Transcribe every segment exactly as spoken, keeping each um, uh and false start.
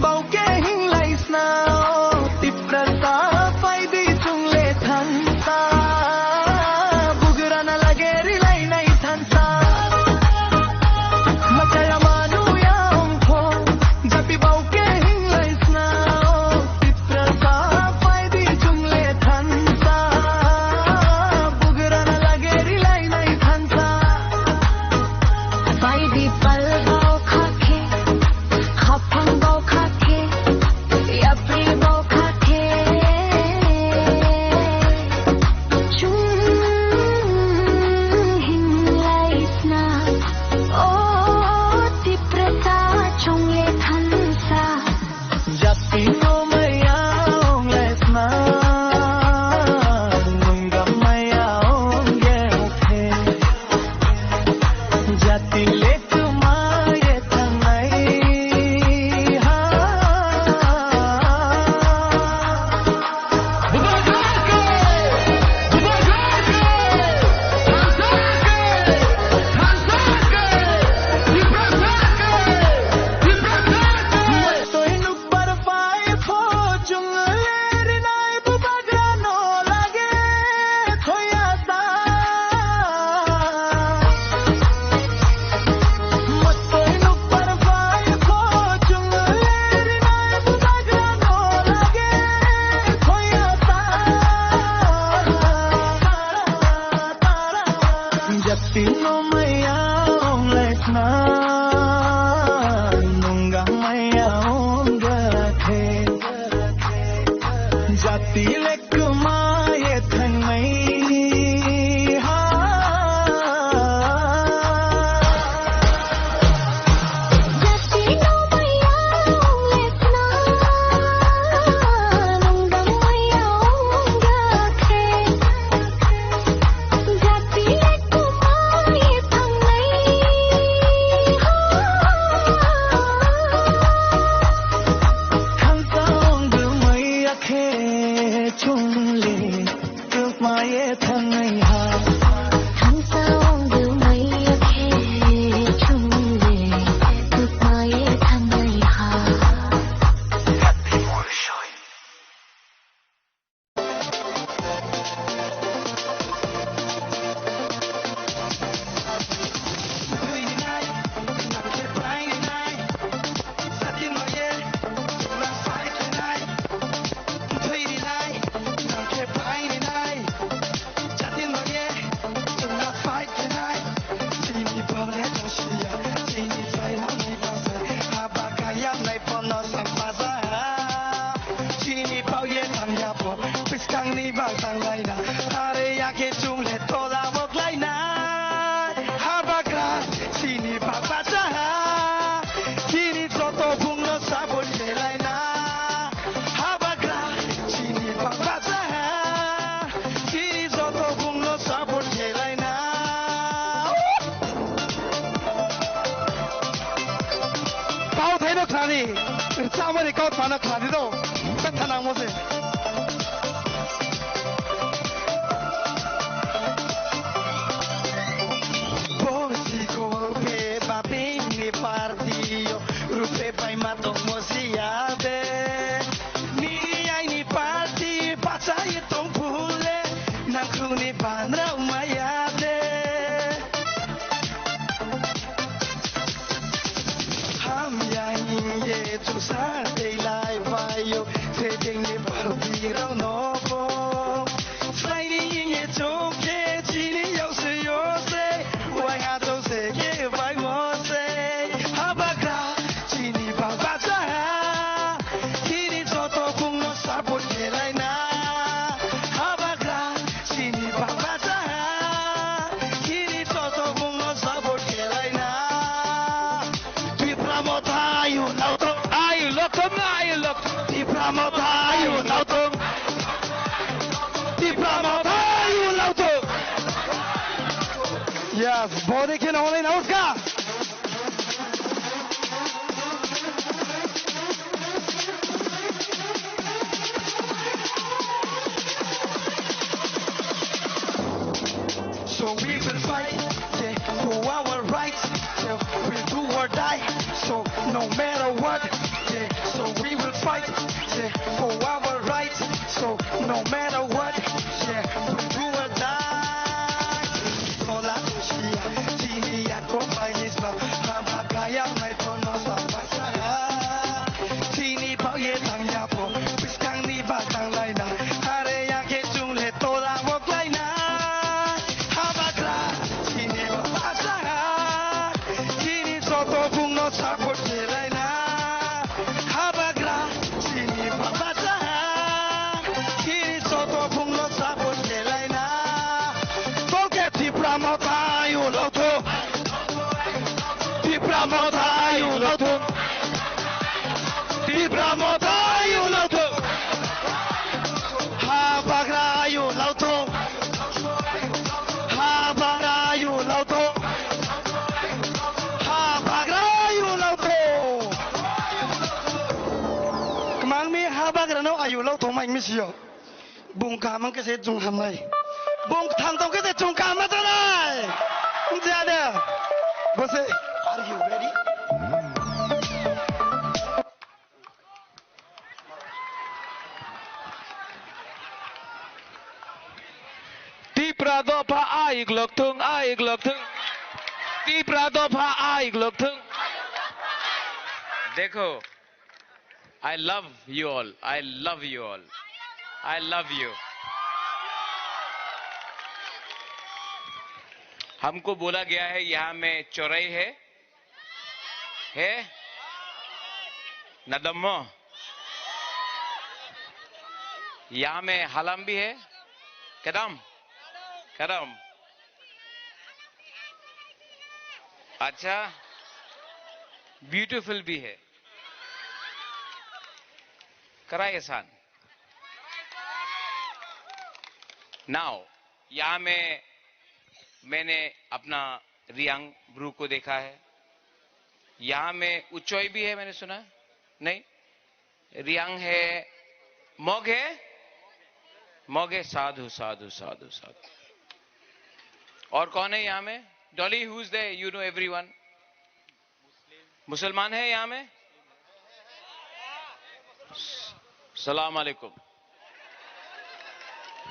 Bau ke hinglai sna, o Tiprasa, phaidi chungle thansa, bugrana lage rilai nai thansa. Machaya manu ya ongkho, japi bau ke hinglai sna, o Tiprasa, phaidi chungle thansa, bugrana lage rilai nai thansa. Phaidi pal bau khakhe, Haphang bau khakhe, yapri bau khakhe. Chung hinglai sna, o Tiprasa chungle thansa. Jati no maya onglai sna, nungga maya ongge khe. Jati le Jati no maya onglai sna, nungga maya ongga khe. Jati le kwmaye thangnai ha. Thansa ong dumai akhe chungle kwmaye thangnai ha. Thansa ong dumai akhe chungle kwmaye thangnai ha. Chini pao ye thang ya bo, bwskangni bang tang lai na. Are ya khe chungle tola bo klai na. Habagra, chini bang bacha ha. Chini joto bungno sabun khe lai na. Habagra, chini bang bacha ha. Chini joto bungno sabun khe lai na. Pao thaino khlani, rwchapmani kok mano khladi do, betha nangmo se. Bosi golpe bapini party yo, rupe bai ma tongmo siya de. Nini aini party bachai tong phule, nangkhungni banrao maya de. Hamya hingye chuksa tei lai baio, tei tengni party rao no bo. Slaini hingye chukhe chini yao se yo se, wai ha to se ke bai mo se. Habagra chini baba cha ha, chini joto bungno support khe lai na. Habagra chini baba cha ha, chini joto bungno support khe lai na. Tipra Motha ayu lokthong, ayu lokthong, ayu lokthong. Tipra Motha ayu lokthong. Tipra Motha ayu lokthong. Yes, body khe nangmani nauska. So we will fight, yeah, for our rights. Yeah, we'll do or die. So no matter what, So we will fight, yeah, for our rights. So no matter what, yeah, we do or die. Tola usia, chini ya komai isma, hama kaya mai tono sa pasara. Chini pao ye tang ya po, piskang ni ba tang lai na. Are ya ke chung le tola wok lai na. Habagra, chini ba pasara. Chini joto bung no support khe lai na. Habagra, chini baba cha. Chini joto bung no support khe lai na. Tolke Tipra Motha ayu lo thung. Tipra Motha ayu lo thung. Tipra Motha ayu lo thung. Habagra ayu lo thung. Habagra ayu lo thung. Habagra ayu lo thung. Kwmangmi habagra no ayu lo thung mai misiyo. Bung kaham khe se chung hamnai. Bung thang tong khe se chung kaham ma chanai. Jade. Bose, are you ready? Tipra dopha aik lok thung, aik lok thung. Tipra dopha aik lok thung. Dekho, I love you all, I love you all, I love you. हमको बोला गया है यहाँ में चौराई है, है? Nadammo. यहाँ में हलम भी है? Kadam? Kadam. अच्छा, ब्यूटीफुल भी है. Karai asan. Now, यहाँ में मैंने अपना रियांग ब्रू को देखा है। यहाँ में उचोई भी है, मैंने सुना? नहीं? रियांग है, मग है? मग है, साधु, साधु, साधु, साधु। और कौन है यहाँ में? Dolly, who is there? You know everyone. मुसलमान है यहाँ में? सलाम अलैकुम।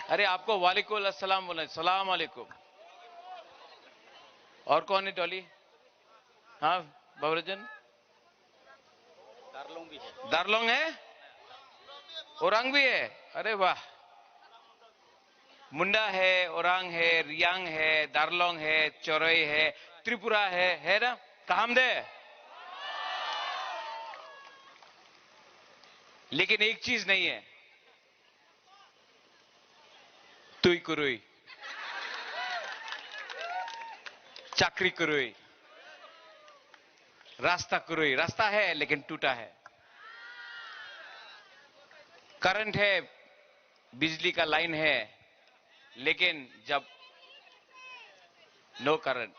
अरे, आपको वालेकुम अस्सलाम बोलना है, सलाम अलैकुम। और कौन है डॉली? हाँ, बाबराजन? दारलोंग भी है। दारलोंग है? औरंग भी है? अरे वाह। मुंडा है, ओरांग है, रियांग है, दारलोंग है, चोरई है, त्रिपुरा है, है ना? कहाम दे? लेकिन एक चीज नहीं है, तुई कुरुई, चाकरी कुरुई, रास्ता कुरुई। रास्ता है लेकिन टूटा है। करंट है, बिजली का लाइन है, लेकिन जब नो करंट,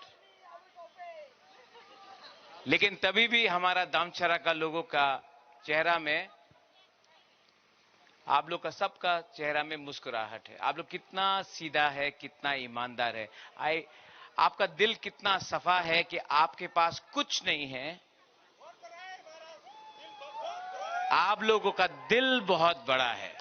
लेकिन तभी भी हमारा दामचरा का लोगों का चेहरा में, आप लोग का सबका चेहरा में मुस्कुराहट है। आप लोग कितना सीधा है, कितना ईमानदार है। आई, आपका दिल कितना सफा है कि आपके पास कुछ नहीं है, आप लोगों का दिल बहुत बड़ा है।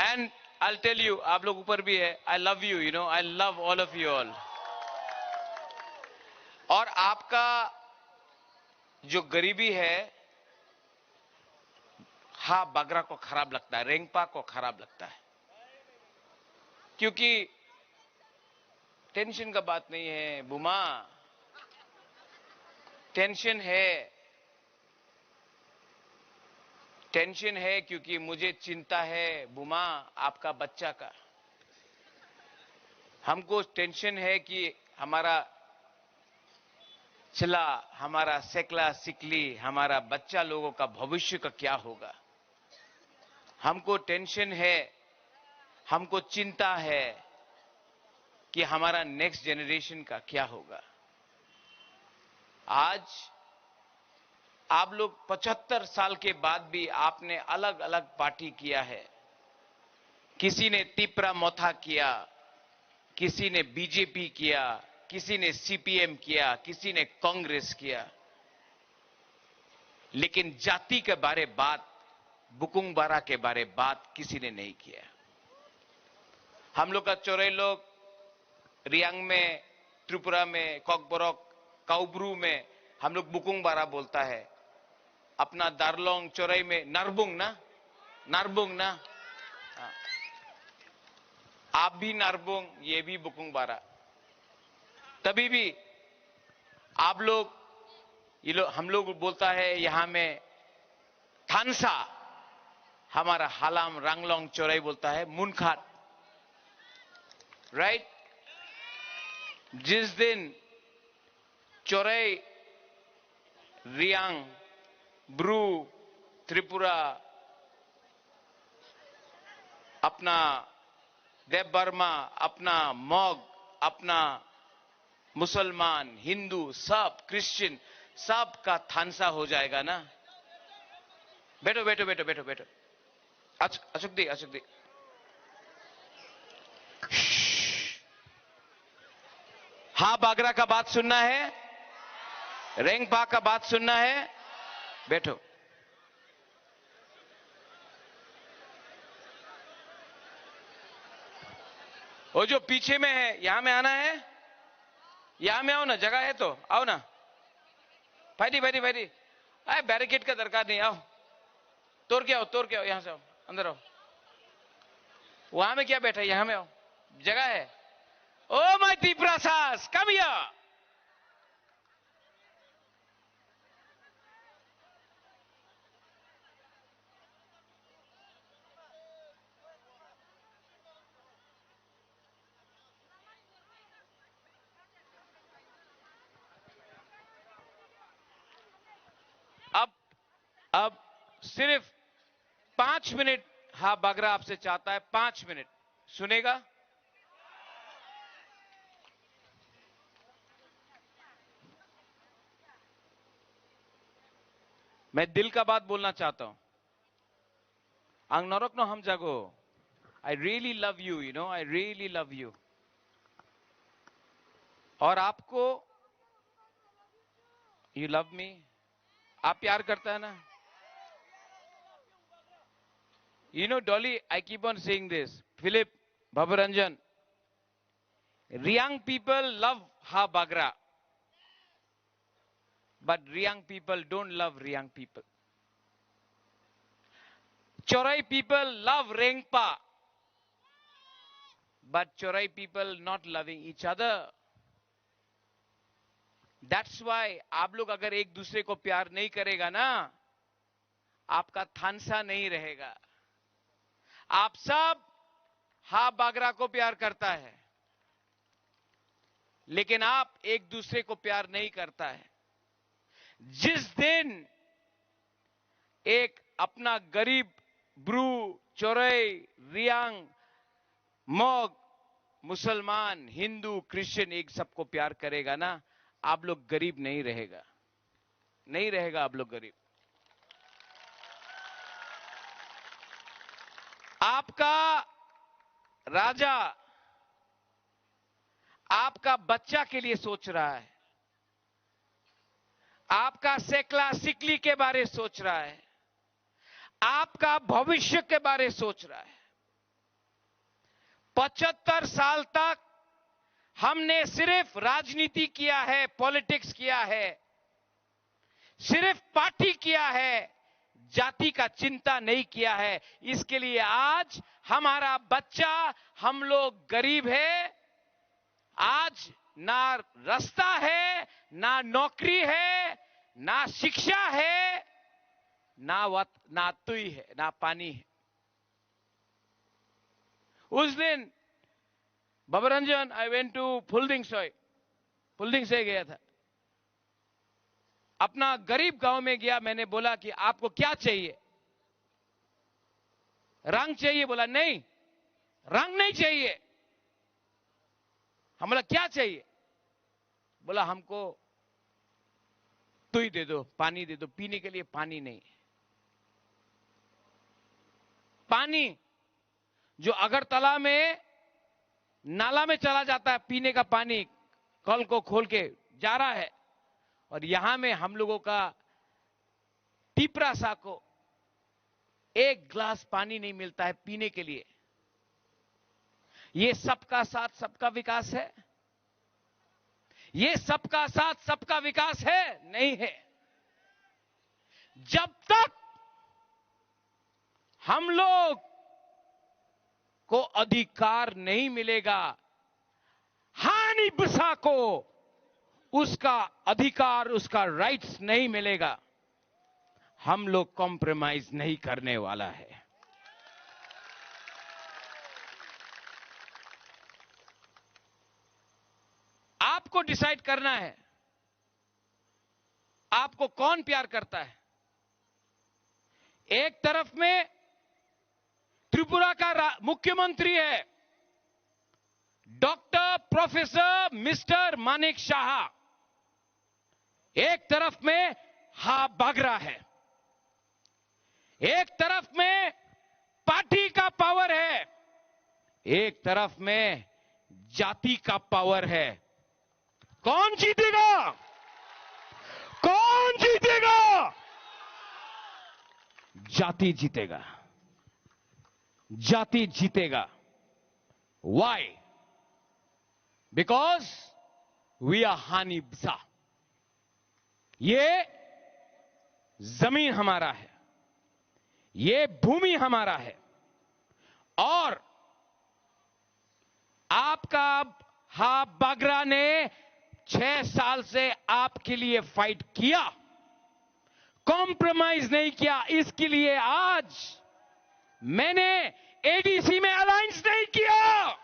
And I'll tell you, आप लोग ऊपर भी है, I love you, you know, I love all of you all. और आपका जो गरीबी है, हाँ, बगरा को खराब लगता है, रेंगपा को खराब लगता है, क्योंकि टेंशन का बात नहीं है बुमा, टेंशन है, टेंशन है क्योंकि मुझे चिंता है बुमा, आपका बच्चा का। हमको टेंशन है कि हमारा चला, हमारा सेकला सिकली, हमारा बच्चा लोगों का भविष्य का क्या होगा। हमको टेंशन है, हमको चिंता है कि हमारा नेक्स्ट जनरेशन का क्या होगा। आज आप लोग पचहत्तर साल के बाद भी आपने अलग-अलग पार्टी किया है। किसी ने तिपरा मोथा किया, किसी ने बीजेपी किया, किसी ने सीपीएम किया, किसी ने कांग्रेस किया, लेकिन जाति के बारे बात, बुकुंग बारा के बारे बात किसी ने नहीं किया। हम लोग का चोरई लोग रियांग में, त्रिपुरा में, ककबरक, काउब्रू में हम लोग बुकुंग बारा बोलता है। अपना दारलोंग चोरई में नारबुंग ना, नारबुंग ना। हाँ। आप भी नारबुंग, ये भी बुकुंग बारा। तभी भी आप लोग, ये लोग, हम लोग बोलता है यहाँ में थानसा, हमारा हालाम रांगलोंग चोरई बोलता है मुनखात। राइट? जिस दिन चोरई, रियांग, ब्रू, त्रिपुरा, अपना देव वर्मा, अपना मग, अपना मुसलमान, हिंदू, सब क्रिश्चियन, सब का थानसा हो जाएगा ना। बैठो, बैठो, बैठो, बैठो, बैठो। अच-, अचुक दी, अचुक दी। हा बागरा का बात सुनना है, रेंगपा का बात सुनना है, बैठो। वो जो पीछे में है, यहाँ में आना है, यहाँ में आओ ना, जगह है तो आओ ना। भाई दी, भाई दी, भाई दी, अरे बैरिकेड का दरकार नहीं, आओ। तोड़ के आओ, तोड़ के आओ, यहाँ से आओ, अंदर आओ। वहां में क्या बैठा है, यहाँ में आओ, जगह है। Oh my Tiprasas, come here. अब, अब सिर्फ पांच मिनट हा बागरा आपसे चाहता है, पांच मिनट सुनेगा? मैं दिल का बात बोलना चाहता हूं। Ang norokno hamjago. I really love you, you know, I really love you. और आपको, you love me? आप प्यार करता है ना? You know, Dolly, I keep on saying this. Philip, Baburanjan, Riang people love Ha Bagra. But Riang people don't love Riang people. Chorai people love Rengpa. But Chorai people not loving each other. That's why आप लोग अगर एक दूसरे को प्यार नहीं करेगा ना, आपका थानसा नहीं रहेगा। आप सब हा बागरा को प्यार करता है, लेकिन आप एक दूसरे को प्यार नहीं करता है। जिस दिन एक अपना गरीब ब्रू, चोरई, रियांग, मग, मुसलमान, हिंदू, क्रिश्चियन, एक सबको प्यार करेगा ना, आप लोग गरीब नहीं रहेगा, नहीं रहेगा आप लोग गरीब। आपका राजा आपका बच्चा के लिए सोच रहा है, आपका सेकला सिकली के बारे सोच रहा है, आपका भविष्य के बारे सोच रहा है। पचहत्तर साल तक हमने सिर्फ राजनीति किया है, पॉलिटिक्स किया है, सिर्फ पार्टी किया है, जाति का चिंता नहीं किया है। इसके लिए आज हमारा बच्चा, हम लोग गरीब है। आज ना रास्ता है, ना नौकरी है, ना शिक्षा है, ना वत-, ना तुई है, ना पानी है। उस दिन, बाबा रंजन, I went to फुलदिंग सोय, फुलदिंग सोय गया था। अपना गरीब गांव में गया, मैंने बोला कि आपको क्या चाहिए? रंग चाहिए? बोला, नहीं, रंग नहीं चाहिए। हम बोला, क्या चाहिए? बोला, हमको तुई दे दो, पानी दे दो, पीने के लिए पानी नहीं। पानी जो अगरतला में नाला में चला जाता है पीने का पानी, कल को खोल के जा रहा है। और यहां में हम लोगों का तिपरासा को एक ग्लास पानी नहीं मिलता है पीने के लिए। ये सबका साथ सबका विकास है? ये सबका साथ सबका विकास है? नहीं है। जब तक हम लोग को अधिकार नहीं मिलेगा, हानी बसा को उसका अधिकार, उसका राइट्स नहीं मिलेगा, हम लोग कॉम्प्रोमाइज नहीं करने वाला है। आपको डिसाइड करना है, आपको कौन प्यार करता है। एक तरफ में त्रिपुरा का रा-, मुख्यमंत्री है डॉक्टर प्रोफेसर मिस्टर मानिक साहा, एक तरफ में हा बागरा है, एक तरफ में पार्टी का पावर है, एक तरफ में जाति का पावर है। कौन जीतेगा? कौन जीतेगा? जाति जीतेगा। जाति जीतेगा। Why? Because we are Hani Bsa। ये जमीन हमारा है, ये भूमि हमारा है, और आपका हा बागरा ने छह साल से आपके लिए फाइट किया, कॉम्प्रोमाइज नहीं किया। इसके लिए आज मैंने एडीसी में अलायंस नहीं किया।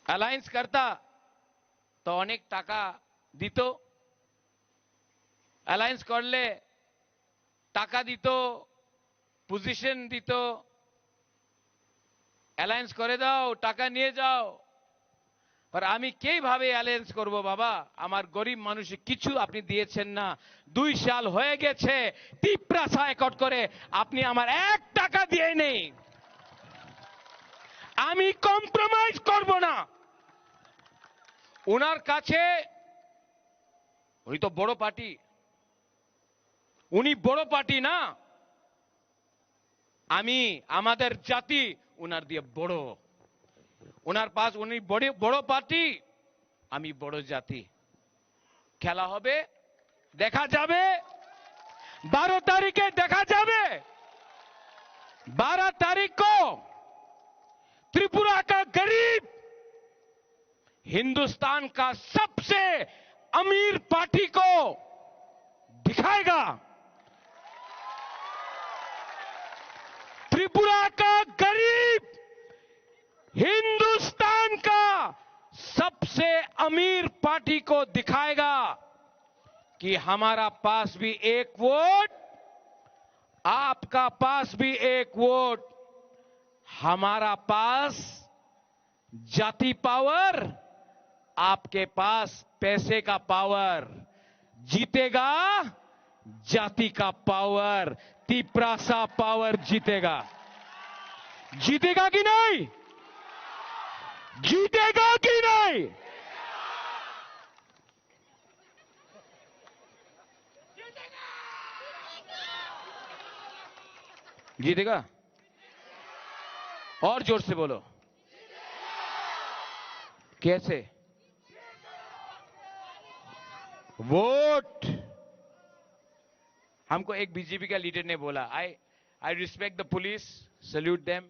অ্যালায়েন্স করতা তো অনেক টাকা দিত, অ্যালায়েন্স করলে টাকা দিত, পজিশন দিত, অ্যালায়েন্স করে দাও, টাকা নিয়ে যাও। আর আমি কিভাবে অ্যালায়েন্স করব বাবা? আমার গরিব মানুষে কিছু আপনি দিয়েছেন না। দুই সাল হয়ে গেছে, তিপ্রাসা অ্যাকর্ড করে আপনি আমার এক টাকা দিয়ে নেই। আমি কম্প্রোমাইজ করব না। ওনার কাছে, উনি তো বড় পার্টি, উনি বড় পার্টি না, আমি, আমাদের জাতি ওনার দিয়ে বড়। ওনার পাশ, উনি বড়, বড় পার্টি, আমি বড় জাতি। খেলা হবে, দেখা যাবে, বারো তারিখে দেখা যাবে। बारह तारीख को त्रिपुरा का गरीब हिंदुस्तान का सबसे अमीर पार्टी को दिखाएगा। त्रिपुरा का गरीब हिंदुस्तान का सबसे अमीर पार्टी को दिखाएगा कि हमारा पास भी एक वोट, आपका पास भी एक वोट, हमारा पास जाति पावर, आपके पास पैसे का पावर। जीतेगा जाति का पावर, तिप्रासा पावर जीतेगा। जीतेगा कि नहीं? जीतेगा कि नहीं? जीतेगा। और जोर से बोलो। कैसे? वोट। हमको एक बीजेपी का लीडर ने बोला, I I respect the police, salute them.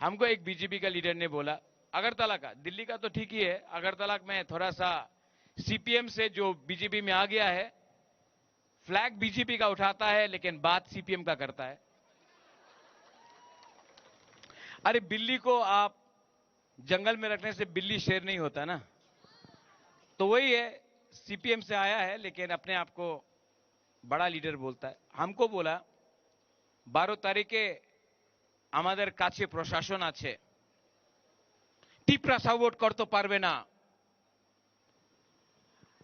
हमको एक बीजेपी का लीडर ने बोला, अगरतला का, दिल्ली का तो ठीक ही है, अगरतला में थोड़ा सा सीपीएम से जो बीजेपी में आ गया है, फ्लैग बीजेपी का उठाता है लेकिन बात सीपीएम का करता है। अरे, बिल्ली को आप जंगल में रखने से बिल्ली शेर नहीं होता ना। तो वही है, सीपीएम से आया है लेकिन अपने आप को बड़ा लीडर बोलता है। हमको बोला, बारो तारीखे আমাদের কাছে প্রশাসন আছে, তিপ্রাসা ভোট করতে পারবে না।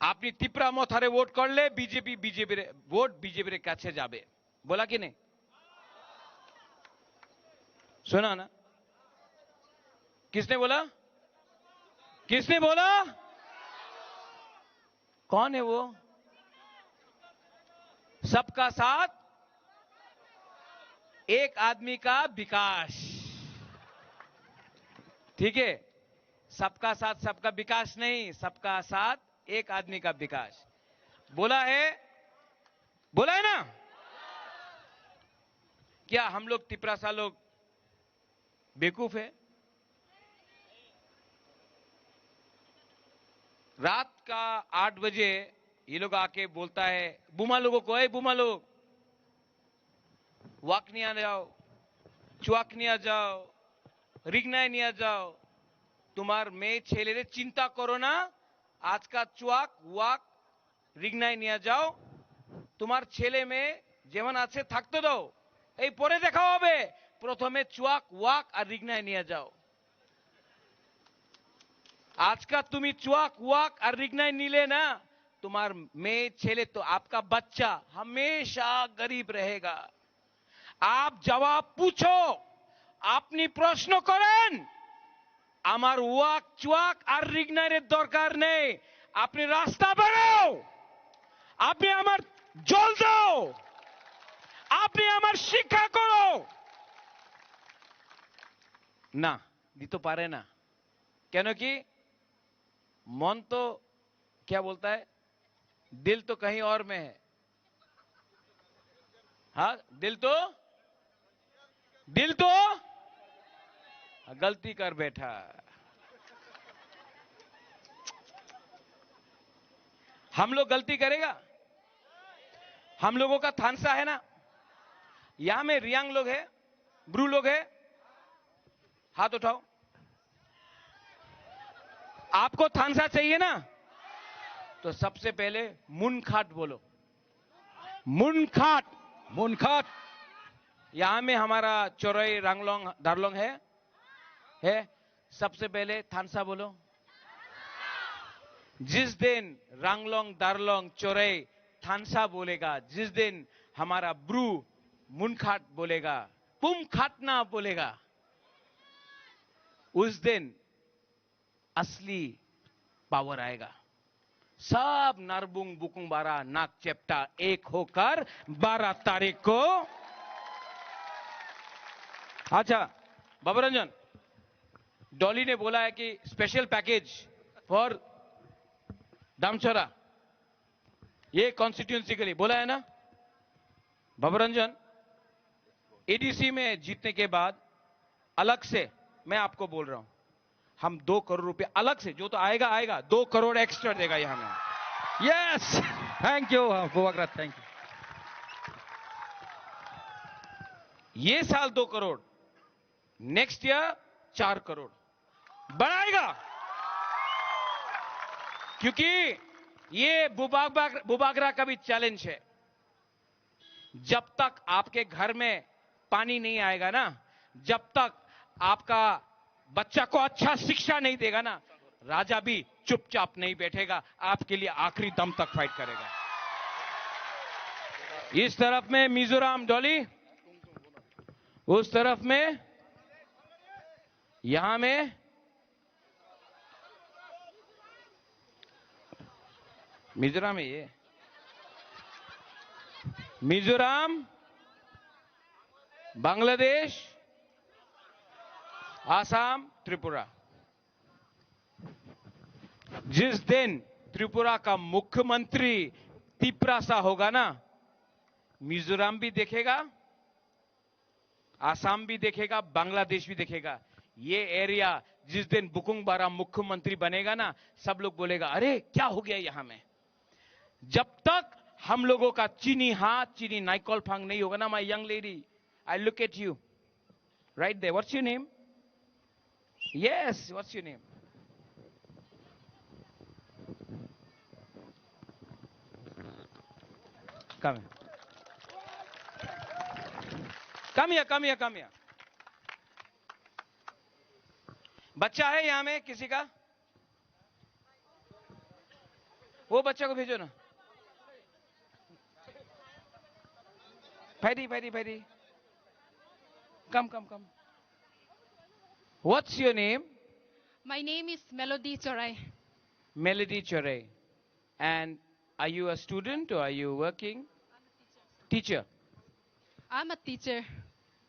আপনি তিপ্রা মথারে ভোট করলে বিজেপি, বিজেপির ভোট বিজেপির কাছে যাবে। बोला कि नहीं? सुना ना? किसने बोला? किसने बोला? कौन है वो? सबका साथ, एक आदमी का विकास। ठीक है, सबका साथ सबका विकास नहीं, सबका साथ एक आदमी का विकास। बोला है, बोला है ना? क्या हम लोग तिपरासा लोग बेवकूफ है? रात का आठ बजे ये लोग आके बोलता है बुमा लोगों को, ए बुमा लोग, वाक नहीं आ जाओ, चुआक नहीं आ जाओ, रिगनाई नहीं आ जाओ। तुम्हार मेये छेलेरे चिंता करो ना, आज का चुआक वाक रिগনাই নিয়ে যাও। তোমার ছেলে মেয়ে যেমন আছে থাকতে দাও, এই পরে দেখা হবে। প্রথমে চুয়াক, ওয়াক আর রিগনাই নিয়ে যাও। আজকা তুমি চুয়াক, ওয়াক আর রিগনাই নিলে না, তোমার মেয়ে ছেলে তো, आपका बच्चा हमेशा गरीब रहेगा। आप जवाब पूछो, আপনি প্রশ্ন করেন। আমার ওয়াক চুয়াক আর রিগনাইরের দরকার নেই। আপনি রাস্তা বানাও, আপনি আমার জল দাও, আপনি আমার শিক্ষা করো। না, দিতে পারে না। কেন কি? মন তো, क्या बोलता है, दिल तो कहीं और में है। हाँ, दिल तो, दिल तो गलती कर बैठा। हम लोग गलती करेगा? हम लोगों का थानसा है ना, यहाँ में रियांग लोग है, ब्रू लोग है, हाथ उठाओ। आपको थानसा चाहिए ना, तो सबसे पहले मुनखाट बोलो। मुनखाट। मुनखाट। यहाँ में हमारा चोरई रांगलोंग दारलोंग है, है। सबसे पहले थानसा बोलो। जिस दिन रांगलोंग दारलोंग चोरई थानसा बोलेगा, जिस दिन हमारा ब्रू मुनखाट बोलेगा, पुमखाट ना बोलेगा, उस दिन असली पावर आएगा। सब नारबुंग बुकुंग बारा नाक चेप्टा एक होकर बारह तारीख को। अच्छा, बाबा रंजन, डॉली ने बोला है कि स्पेशल पैकेज फॉर दामचोरा, ये कॉन्स्टिट्यूएंसी के लिए बोला है ना? बाबा रंजन, एडीसी में जीतने के बाद अलग से मैं आपको बोल रहा हूं, हम दो करोड़ रुपया अलग से, जो तो आएगा आएगा, दो करोड़ एक्स्ट्रा देगा ये हमें। Yes, thank you Bubagra, thank you. ये साल दो करोड़, नेक्स्ट ईयर चार करोड़ बढ़ाएगा, क्योंकि ये बुबागरा का भी चैलेंज है। जब तक आपके घर में पानी नहीं आएगा ना, जब तक आपका बच्चा को अच्छा शिक्षा नहीं देगा ना, राजा भी चुपचाप नहीं बैठेगा, आपके लिए आखिरी दम तक फाइट करेगा। इस तरफ में मिजोरम, डॉली, उस तरफ में, यहां में, मिजोरम है ये, मिजोरम, बांग्लादेश, आसाम, त्रिपुरा। जिस दिन त्रिपुरा का मुख्यमंत्री तिपरासा होगा ना, मिजोरम भी देखेगा, आसाम भी देखेगा, बांग्लादेश भी देखेगा। ये एरिया, जिस दिन बुकुंग बारा मुख्यमंत्री बनेगा ना, सब लोग बोलेगा, अरे क्या हो गया यहाँ में। जब तक हम लोगों का चीनी हाथ, चीनी नाइकल फांग नहीं होगा ना, my young lady, I look at you right there, what's your name? Yes, what's your name? Come here. Come here, come here, come here. बच्चा है यहाँ में किसी का? वो बच्चा को भेजो ना। Phaidi, phaidi, phaidi. Come, come, come. What's your name? My name is Melody Chorai. Melody Chorai. And are you a student or are you working? Teacher. I'm a teacher.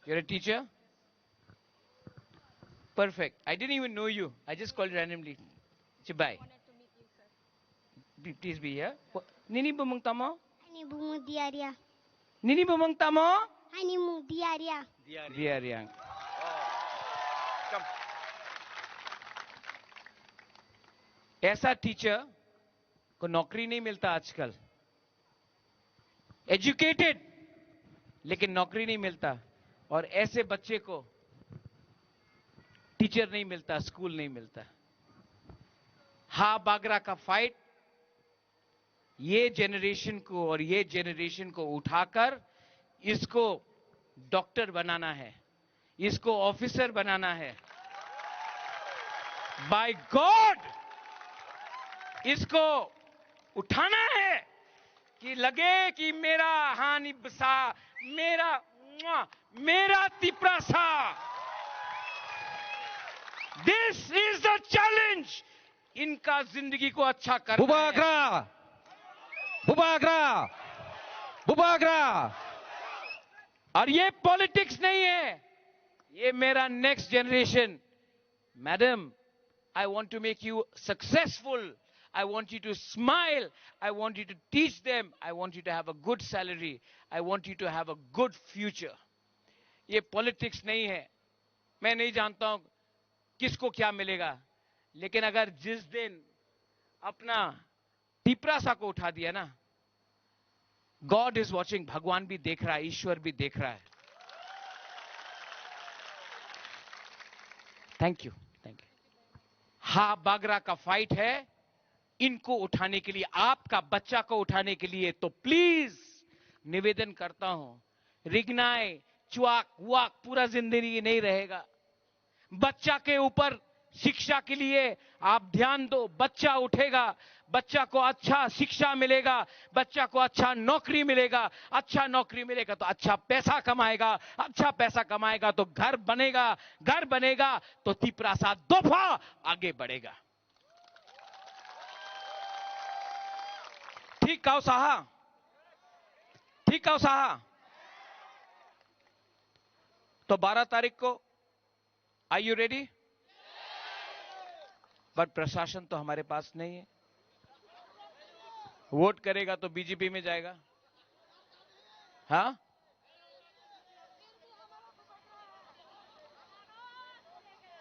You're a teacher? Perfect. I didn't even know you. I just called randomly. Chibai. Please be here. Nini bumung tamo? Ani bumung Diaria. Nini bumung tamo? Ani bumung Diaria. Diaria. ऐसा टीचर को नौकरी नहीं मिलता आजकल। एजुकेटेड, लेकिन नौकरी नहीं मिलता। और ऐसे बच्चे को टीचर नहीं मिलता, स्कूल नहीं मिलता। हा बागरा का फाइट ये जनरेशन को और ये जनरेशन को उठाकर इसको डॉक्टर बनाना है, इसको ऑफिसर बनाना है। बाय गॉड, इसको उठाना है कि लगे कि मेरा हानि बसा, मेरा, मेरा Tiprasa. This is the challenge. इनका जिंदगी को अच्छा करना है। Bubagra! Bubagra! Bubagra! और ये पॉलिटिक्स नहीं है, ये मेरा next generation. Madam, I want to make you successful. I want you to smile. I want you to teach them. I want you to have a good salary. I want you to have a good future. ये पॉलिटिक्स नहीं है। मैं नहीं जानता हूं किसको क्या मिलेगा, लेकिन अगर जिस दिन अपना तिपरासा को उठा दिया ना, गॉड इज वॉचिंग, भगवान भी देख रहा है, ईश्वर भी देख रहा है। Thank you, thank you. हा बागरा का फाइट है, इनको उठाने के लिए, आपका बच्चा को उठाने के लिए। तो प्लीज निवेदन करता हूं, रिगनाय, च्वाक वाक पूरा जिंदगी नहीं रहेगा। बच्चा के ऊपर शिक्षा के लिए आप ध्यान दो। बच्चा उठेगा, बच्चा को अच्छा शिक्षा मिलेगा, बच्चा को अच्छा नौकरी मिलेगा, अच्छा नौकरी मिलेगा तो अच्छा पैसा कमाएगा, अच्छा पैसा कमाएगा तो घर बनेगा, घर बनेगा तो तिपरासा दफा आगे बढ़ेगा। ठीक काउ साहा, ठीक काउ साहा। तो बारह तारीख को, are you ready? बट प्रशासन तो हमारे पास नहीं है। वोट करेगा तो बीजेपी में जाएगा। हाँ,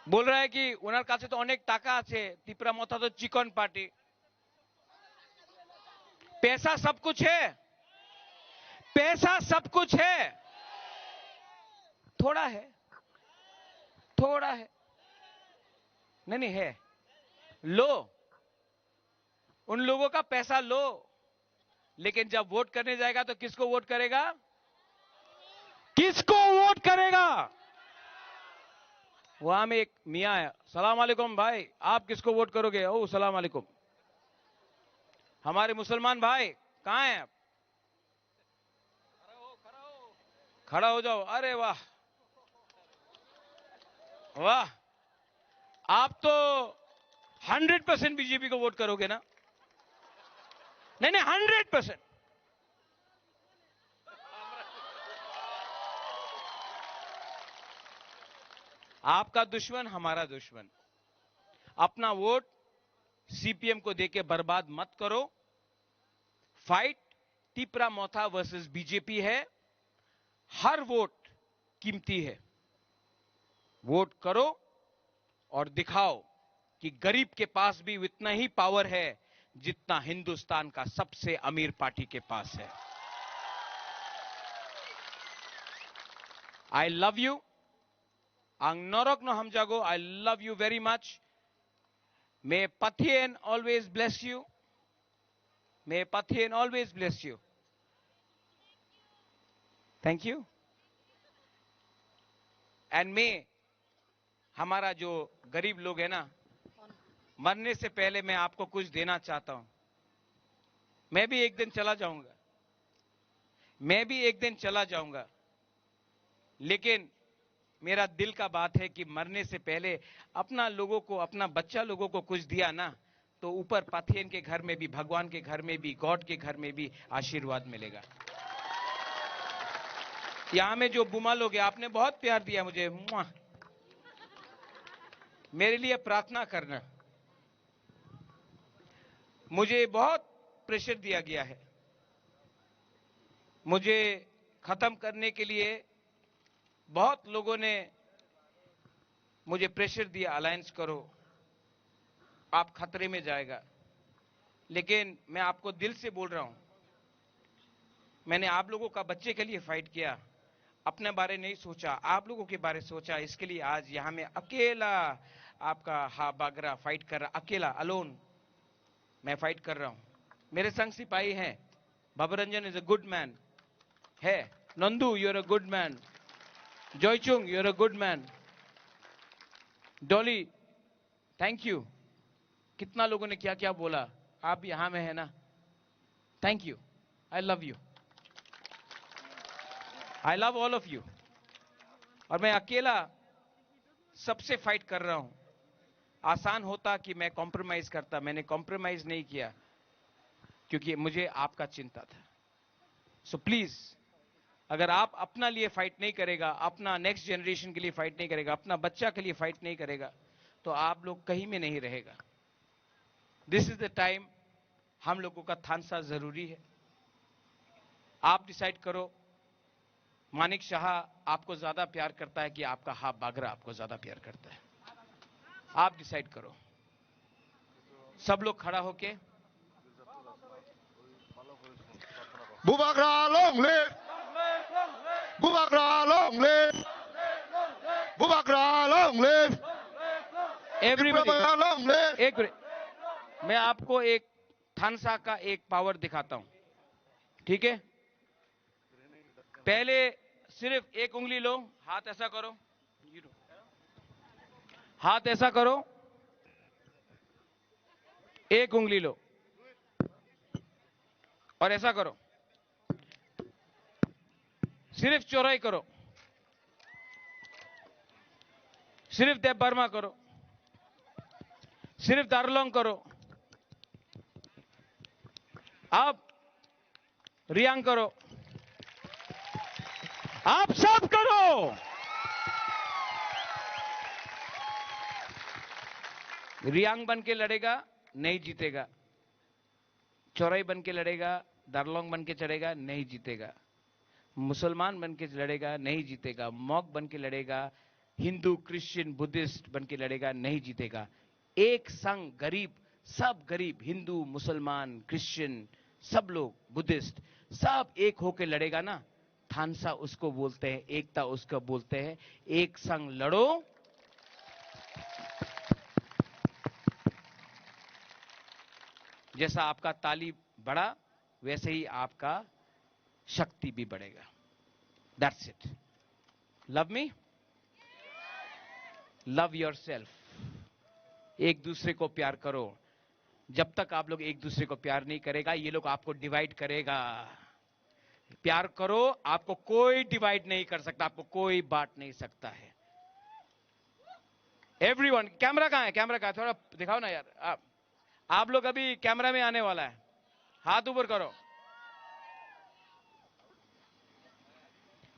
बोल रहा है कि ওনার কাছে তো অনেক টাকা আছে, তিপ্রা মথা তো চিকন পার্টি। पैसा सब कुछ है, पैसा सब कुछ है। थोड़ा है, थोड़ा है, नहीं नहीं है, लो, उन लोगों का पैसा लो, लेकिन जब वोट करने जाएगा तो किसको वोट करेगा? किसको वोट करेगा? वहां में एक मियाँ है, सलाम अलैकुम भाई, आप किसको वोट करोगे? ओ सलाम अलैकुम। हमारे मुसलमान भाई कहाँ हैं आप? खड़ा हो जाओ। अरे वाह, वाह, आप तो हंड्रेड परसेंट बीजेपी को वोट करोगे ना? नहीं नहीं, हंड्रेड परसेंट। आपका दुश्मन हमारा दुश्मन। अपना वोट सीपीएम को देके बर्बाद मत करो। फाइट टिपरा मोथा वर्सेस बीजेपी है। हर वोट कीमती है। वोट करो और दिखाओ कि गरीब के पास भी उतना ही पावर है जितना हिंदुस्तान का सबसे अमीर पार्टी के पास है। I love you. Ang norok no hamjago. I love you very much. May Pathian always bless you. May Pathian always bless you. Thank you. And may हमारा जो गरीब लोग है ना, मरने से पहले मैं आपको कुछ देना चाहता हूं। मैं भी एक दिन चला जाऊंगा, मैं भी एक दिन चला जाऊंगा, लेकिन मेरा दिल का बात है कि मरने से पहले अपना लोगों को, अपना बच्चा लोगों को कुछ दिया ना, तो ऊपर पाथियन के घर में भी, भगवान के घर में भी, गॉड के घर में भी आशीर्वाद मिलेगा। यहाँ में जो बुमा लोग हैं, आपने बहुत प्यार दिया मुझे, मुआ। मेरे लिए प्रार्थना करना। मुझे बहुत प्रेशर दिया गया है। मुझे खत्म करने के लिए बहुत लोगों ने मुझे प्रेशर दिया, अलायंस करो, आप खतरे में जाएगा। लेकिन मैं आपको दिल से बोल रहा हूं, मैंने आप लोगों का बच्चे के लिए फाइट किया, अपने बारे नहीं सोचा, आप लोगों के बारे सोचा। इसके लिए आज यहां में अकेला आपका हा बागरा फाइट कर रहा, अकेला, अलोन मैं फाइट कर रहा हूं। मेरे संग सिपाही हैं, Baba Ranjan is a good man, है, Nandu, you are a good man, Joychung, you are a good man, Dolly, thank you. कितना लोगों ने क्या क्या बोला, आप यहां में है ना। Thank you. I love you. I love all of you. और मैं अकेला सबसे फाइट कर रहा हूं। आसान होता कि मैं कॉम्प्रोमाइज करता, मैंने कॉम्प्रोमाइज नहीं किया, क्योंकि मुझे आपका चिंता था। सो प्लीज, अगर आप अपना लिए फाइट नहीं करेगा, अपना नेक्स्ट जनरेशन के लिए फाइट नहीं करेगा, अपना बच्चा के लिए फाइट नहीं करेगा, तो आप लोग कहीं में नहीं रहेगा। This is the time. हम लोगों का थानसा जरूरी है। आप डिसाइड करो, मानिक शाह आपको ज्यादा प्यार करता है कि आपका हाफ बागरा आपको ज्यादा प्यार करता है? आप डिसाइड करो। सब लोग खड़ा होके। Bubagra long live! Bubagra long live! Bubagra long live! Everybody, Bubagra long live! एक मिनट, मैं आपको एक थानसा का एक पावर दिखाता हूं, ठीक है? पहले सिर्फ एक उंगली लो, हाथ ऐसा करो, हाथ ऐसा करो, एक उंगली लो और ऐसा करो, सिर्फ चौराई करो, सिर्फ देव वर्मा करो, सिर्फ दारलोंग करो। अब रियांग करो, आप सब करो। रियांग बन के लड़ेगा, नहीं जीतेगा। चौराई बन के लड़ेगा, दारलोंग बन के चढ़ेगा, नहीं जीतेगा। मुसलमान बन के लड़ेगा, नहीं जीतेगा। मॉग बन के लड़ेगा, हिंदू, क्रिश्चियन, बुद्धिस्ट बन के लड़ेगा, नहीं जीतेगा। एक संग गरीब, सब गरीब, हिंदू, मुसलमान, क्रिश्चियन, सब लोग, बुद्धिस्ट, सब एक होके लड़ेगा ना, थानसा उसको बोलते हैं, एकता उसको बोलते हैं। एक संग लड़ो। जैसा आपका ताली बढ़ा, वैसे ही आपका शक्ति भी बढ़ेगा। That's it. Love me, love yourself. एक दूसरे को प्यार करो। जब तक आप लोग एक दूसरे को प्यार नहीं करेगा, ये लोग आपको डिवाइड करेगा। प्यार करो, आपको कोई डिवाइड नहीं कर सकता, आपको कोई बांट नहीं सकता है। एवरीवन, कैमरा कहाँ है? कैमरा कहाँ है? थोड़ा दिखाओ ना यार। आप, आप लोग अभी कैमरा में आने वाला है, हाथ ऊपर करो।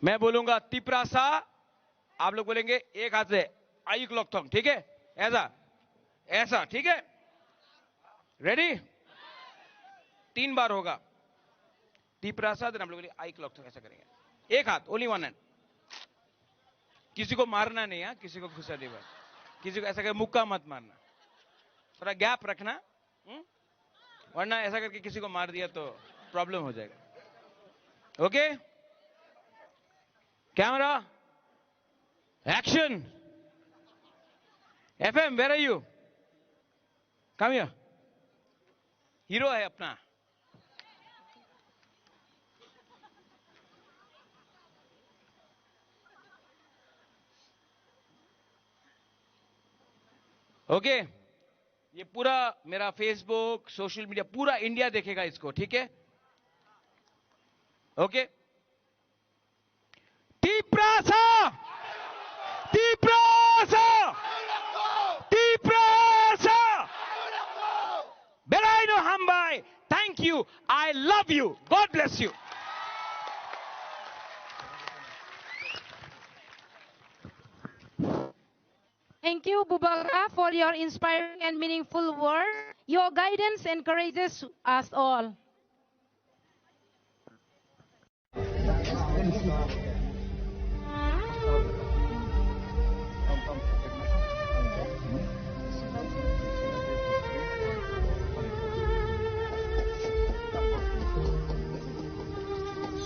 मैं बोलूंगा तिप्रासा, आप लोग बोलेंगे एक हाथ से, आयुक लोकथोंग, ठीक है? ऐसा, ऐसा, ठीक है? रेडी? तीन बार होगा। तिप्रासा, देन हम लोग आयुक लोकथोंग, ऐसा करेंगे। एक हाथ, ओनली वन हैंड। किसी को मारना नहीं है, किसी को घुसा नहीं बस। किसी को ऐसा करके मुक्का मत मारना, थोड़ा गैप रखना। हम्म? वरना ऐसा करके किसी को मार दिया तो प्रॉब्लम हो जाएगा। Okay, camera, action. FM, where are you? Come here. Hero है अपना। ओके, ये पूरा मेरा फेसबुक, सोशल मीडिया, पूरा इंडिया देखेगा इसको, ठीक है? ओके, Tiprasa. you. I love you. God bless you. Thank you, Bubagra, for your inspiring and meaningful words. Your guidance encourages us all.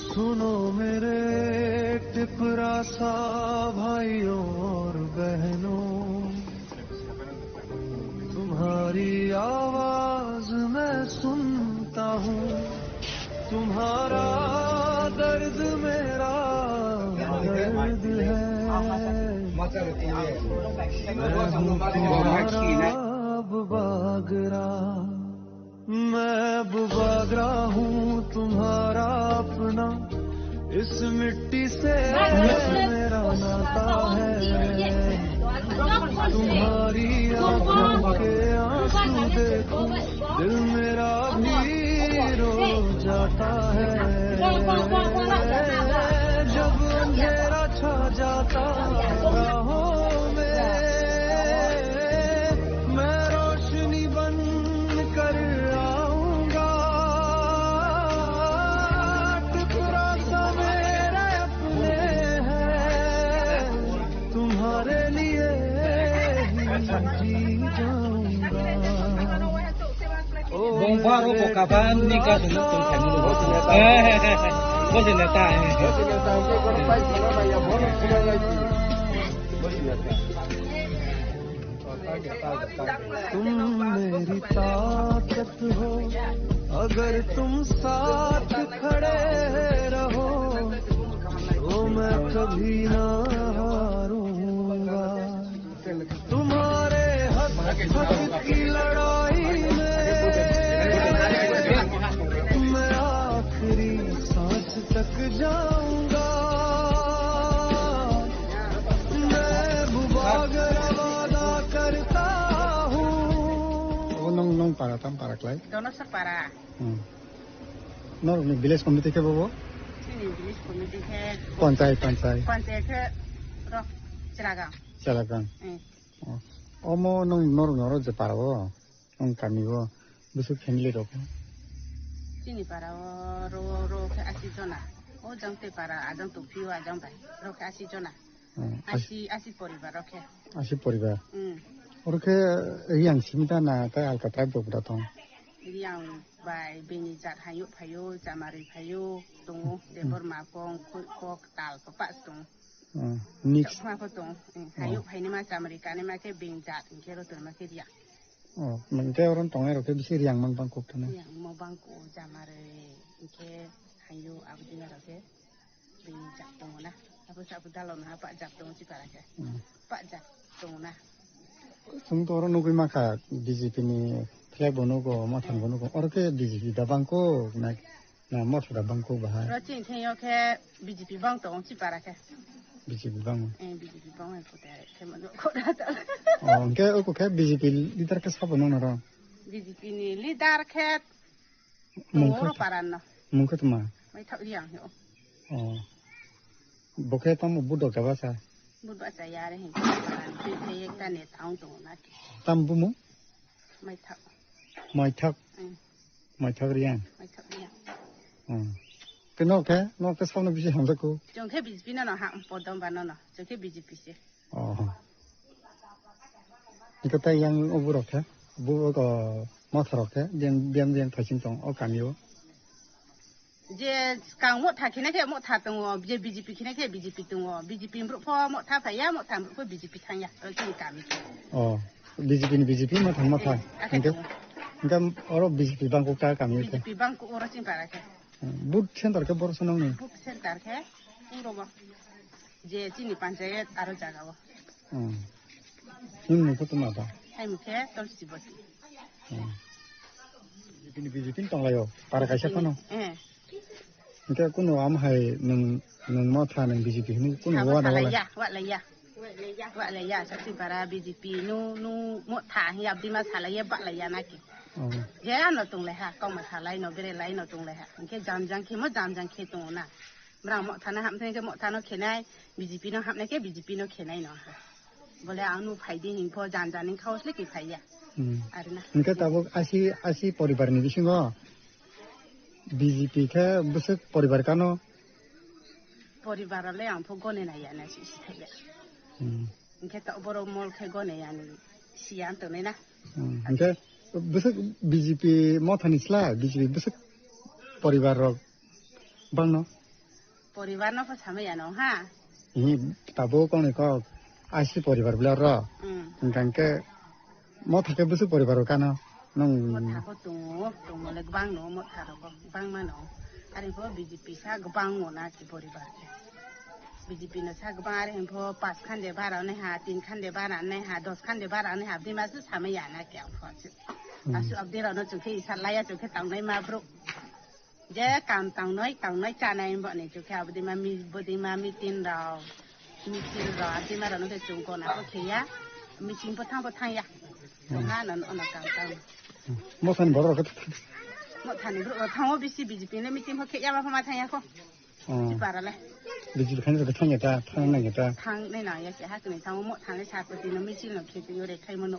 सुनो मेरे टिपरासा भाइयों और बहनों, तुम्हारी आवाज मैं सुनता हूँ, तुम्हारा दर्द मेरा दर्द है। मैं हूँ तुम्हारा अब बागरा। मैं अब बागरा हूँ तुम्हारा अपना, इस मिट्टी से मेरा नाता है। तुम्हारी आंखों के आंसू देखूं, दिल मेरा भी रो जाता है। जब अंधेरा छा जाता राहों में, मैं रोशनी बन कर आऊंगा। टुकड़ा सा मेरे अपने हैं, तुम्हारे लिए ही जी जाऊंगा। Bongpharo bo kapan ni ka sunu tong thani. Bo se neta. तुम मेरी ताकत हो, अगर तुम साथ खड़े रहो, तो मैं कभी ना हारूंगा। तुम्हारे हक, हक की लड़ाई में मैं आखिरी सांस तक जाऊंगा। मैं बुबागर वादा करता हूँ। O nong, nong para, tam para klai? Dono sa para. Hmm. Norokni village committee khe bobo? Chini village committee khe Panchayat, panchayat. Panchayat khe rok Chelagang. Chelagang. Hmm. Oh. Omo nong norokni oro je para o? Nwng kami o bwswk family rok? Chini para o ro, ro khe asi jona. O jang te para ajang tong phio ajang bai. Ro khe asi jona. Hmm, asi, asi poribar ro khe. Asi poribar. Hmm. Oro khe Riyang simi ta na tai alka tribe rok da tong? Riyang bai bini jat hayo phayo, chamari phayo, tongo, hmm, Debor ma kong, khui kok, tal pa pa tong. Hmm, mix. Chakma pho tong. Hmm, oh. Hayo phaini ma chamari kani ma khe bini jat, hingkhe ro tong ma khe Riyang. Oh, hingke oro tongnai rok khe bisi Riyang mang bang kuk thani. Riyang mo bang kuk jamare hingke hayo abdi na rok khe bini jak tongo na. Abo sa abo dalon ha pa jak tongo si para khe. Hmm. Pa jak tongo na. Chwng to oro nugui ma kha B J P ni flag bo nugo, mathang bo nugo. Oro khe B J P da bang kuk na. Na, motha da bang kuk bahai. Ro chini thengyo khe B J P bang tongo chipara khe. B J P bang. Eh, B J P bang hai kote khe mano koda ta. Oh, hingke oko khe B J P leader khe sabo nang naro? B J P ni leader khe mung tongo khe ro paran no. Mung khe tma? Mai thak Riyang he o. Oh. Bo khe tamo budok da basa? Budok cha yare hingke paran. Twi thai ekta neta ong tongo na. Tam bumu? Mai thak. Mai thak. Mm. Maithak Riyang. Maithak Riyang. Hmm. Ke nok khe, nok khe sabno bisi hamjakgo? Chwng khe B J P no no ha, Podom ba no no. Chwng khe B J P se. Oh. Iko tai yang oborok khe, bo ko motha rok khe, biyang, biyang, biyang thaising tong o kami o. Je kang motha khina khe motha tongo, je B J P khina khe B J P tongo. B J P borok pho motha phaiya, motha borok pho B J P thangya. O chini kami. Oh. B J P ni B J P, motha ni motha. Eh, hingke, hingke oro B J P bangkok ta kami khe. B J P bangkok oro chini para khe. Hmm, booth center khe boro sonong ni? Booth center khe uro bo. Je chini panchayat aro jaga o. Hmm. Nini mung khe toma ba? Hai mung khe Tolsi Boti. Hmm. B J P ni B J P ni tonglaio, para kaisa phano. Eh. Hingke kunu am hai nwng, nwng motha nwng B J P hinwi kunu abo wa na wala? Salaiya, wa laiya. Wa laiya, sakchi bara B J P nu, nu motha hi abdi ma salaiya, ba laiya naki. Oh. Je ano tong lai ha, kok ma salai no, bere lai no tong lai ha. Hingke jam jang khe mo jam jang khe tongo na. Brang mo thana ham thai khe mo thano khenai, B J P no hamnai khe B J P no khenai no ha. Bole ang nu phai di hing pho jan jan ning khaos le ki phai ya. Hmm. Ari na. Hingke tabuk asi, asi poribar ni bisingo B J P khe bwswk poribar kano? Poribar le ang pho gone na ya na si si thai ya. Hmm. Hingke to borok mol khe gone ya ni si ang to na. Hmm. Hingke bwswk B J P mo thani sla, B J P bwswk poribar rok bangno? Poribar no pho samaya no ha. Ini tabuk kok ni kok asi poribar bwle ro. Hmm. Hingke mo thake bwswk poribar o kano nung. Mo thako tongo, tongo le bang no mo tharo ko bang mano. Ari pho B J P sa gbang mo na ki poribar ke. B J P no sa gbang ari pho pas khan de bara ne ha, tin khan de bara ne ha, dos khan de bara ne ha, bima su samaya na ke ang pho. Hmm. Asu abdi rano chukhe isa laya chukhe tangnai ma bro. Je kam tangnoi, tangnoi chanai bo ni chukhe abdi ma mi, bodi ma meeting rao, meeting rao, abdi ma rao no de chung kona ko khe ya, meeting bo thang bo thang ya. Hmm. Ha no, no, no, kam tang. Mo thani borok rok khe. Mo thani borok rok thango bisi B J P ni meeting bo khe ya ma pho ma thang ya ko. Oh. Chipara le. B J P khainwi rok thang ya ta, thang nang ya ta. Thang nai nang ya khe ha kwnwi thango mo thani sa ko dino meeting no khe twi yo re khai mo no.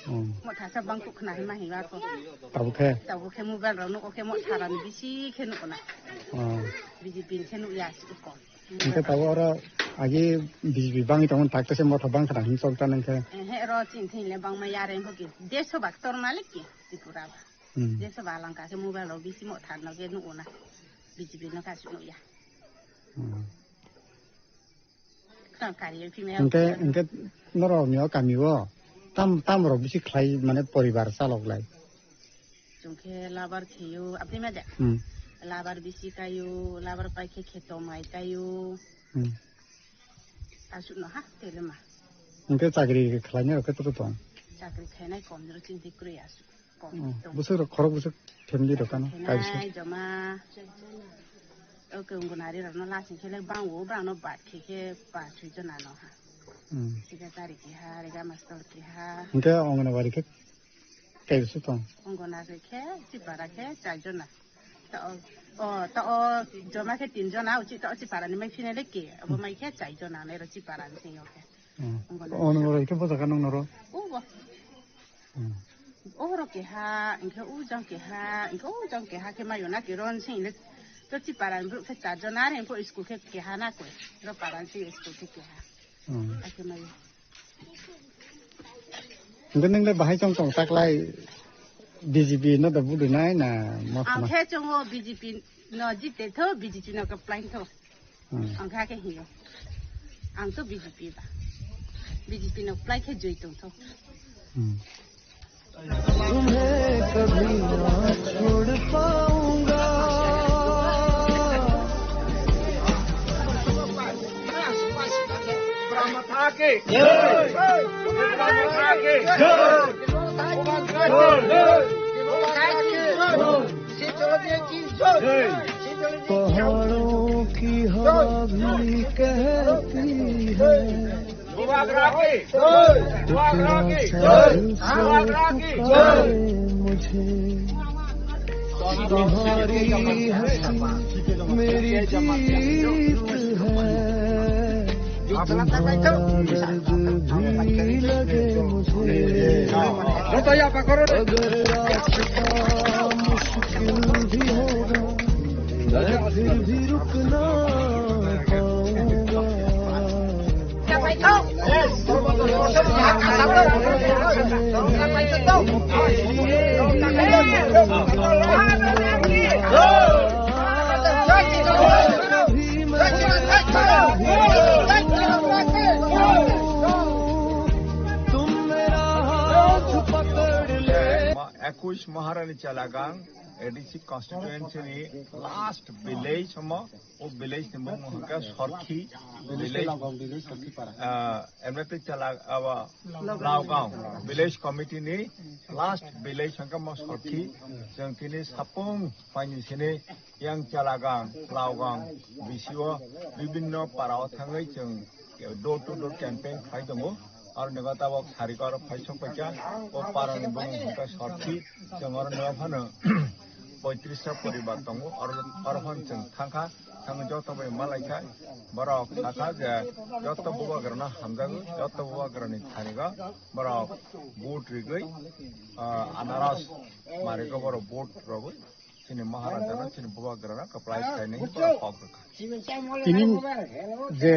Hmm. Mo thasa bang kuk khna hima hima ko. Tabuk khe? Tabuk khe mobile rok nuko khe mo thara ni bisi khe nuko na. Oh. B J P ni khe nuk ya si ko. Hingke tabuk oro agi B J P bangwi tongmani tak tese motha bang khna hin chok ta nang khe. Eh, he ro chin thin le bang ma ya re ho ki. Deso bak tor malik ki Tripura ba. Hmm. Deso ba lang ka khe mobile rok bisi mo thar no khe nuko na. B J P no ka si nuk ya. Hmm. Tang kari yo phimaya. Hingke, hingke norok ni o kami o tam, tam rok bisi khlai mane poribar chalok lai. Chwng khe labar kheyo, apni ma de? Hmm. Labar bisi kayo, labar pai khe kheto mai kayo. Hmm. Asuk no ha, tele ma. Hingke chakri khlai nai rok khe tong? Chakri khainai kom jora chini twi kwrwi asuk. Kom. Hmm. Tong. Bwswk rok khorok bwswk family rok kano? Khainai kaisa. Joma. Oke, Anganwadi rok no lasing khe le bang o, bang no bat khe khe pa sui jona no ha. Hmm. Secretary keha, rega master keha. Hingke Anganwadi khe kaisa tong? Anganwadi khe, Chipara khe, char jona. To, o, to, o, joma khe tin jona, uchi to, Chipara ni mai phine le ke, abo mai khe char jona, nai ro Chipara ni sing yo khe. Hmm. Anganwadi. Anganwadi khe bo jaga nung noro? O bo. Hmm. O ro keha, hingke o jang keha, hingke o jang keha khe mayo na ke ron sing le. To Chipara ni brouh khe char jona, are hingke school khe keha na koi. Ro Para ni school khe keha. Hmm. Akhe mayo. Hingke nung le bahai chong chong taklai B J P no da budu nai na mo ang thama? Khe chongo B J P no jite tho, B J P no kaplai tho. Hmm. Ang kha khe hiyo. Ang to B J P ba. B J P no plai khe joi tong tho. Hmm. तुम्हें कभी ना छोड़ पाऊंगा। पहाड़ों की हवा भी कहती है। इतना साहिल से पुकारे मुझे। तुम्हारी हंसी मेरी जीत है। तुम्हारा दर्द भी लगे मुझे। अगर रास्ता मुश्किल भी होगा, मैं फिर भी रुक ना पाऊंगा। तुम मेरा हाथ पकड़ ले। Ekush Maharani Chalagang, A D C constituency ni last village omo, o village ni mung hwnkha Sorkhi village. Laogang village, Sorkhi para. Ah, M F T Chala-, aba, Laogang. Laogang village committee ni last village hwnkha mo Sorkhi. Chwng tini sapung paini sini yang Chalagang, Laogang, B C O, bibinno para o thangwi chwng door to door campaign khai tongo. Aro ni tabok sari ko aro phai sok paikha, o para ni bumung hwnkha Sorthi, chwng aro ni phano poitris ta poribar tongo, aro, aro phano chwng thangkha, thangwi joto bai malaikha, borok sakha je joto bubagrano hamjago, joto bubagrani thani go borok vote rigwi, ah, anaras marigo borok vote rogwi. Chini Maharajano, chini bubagrano kwplai khlainai borok kok rwkha. Tini je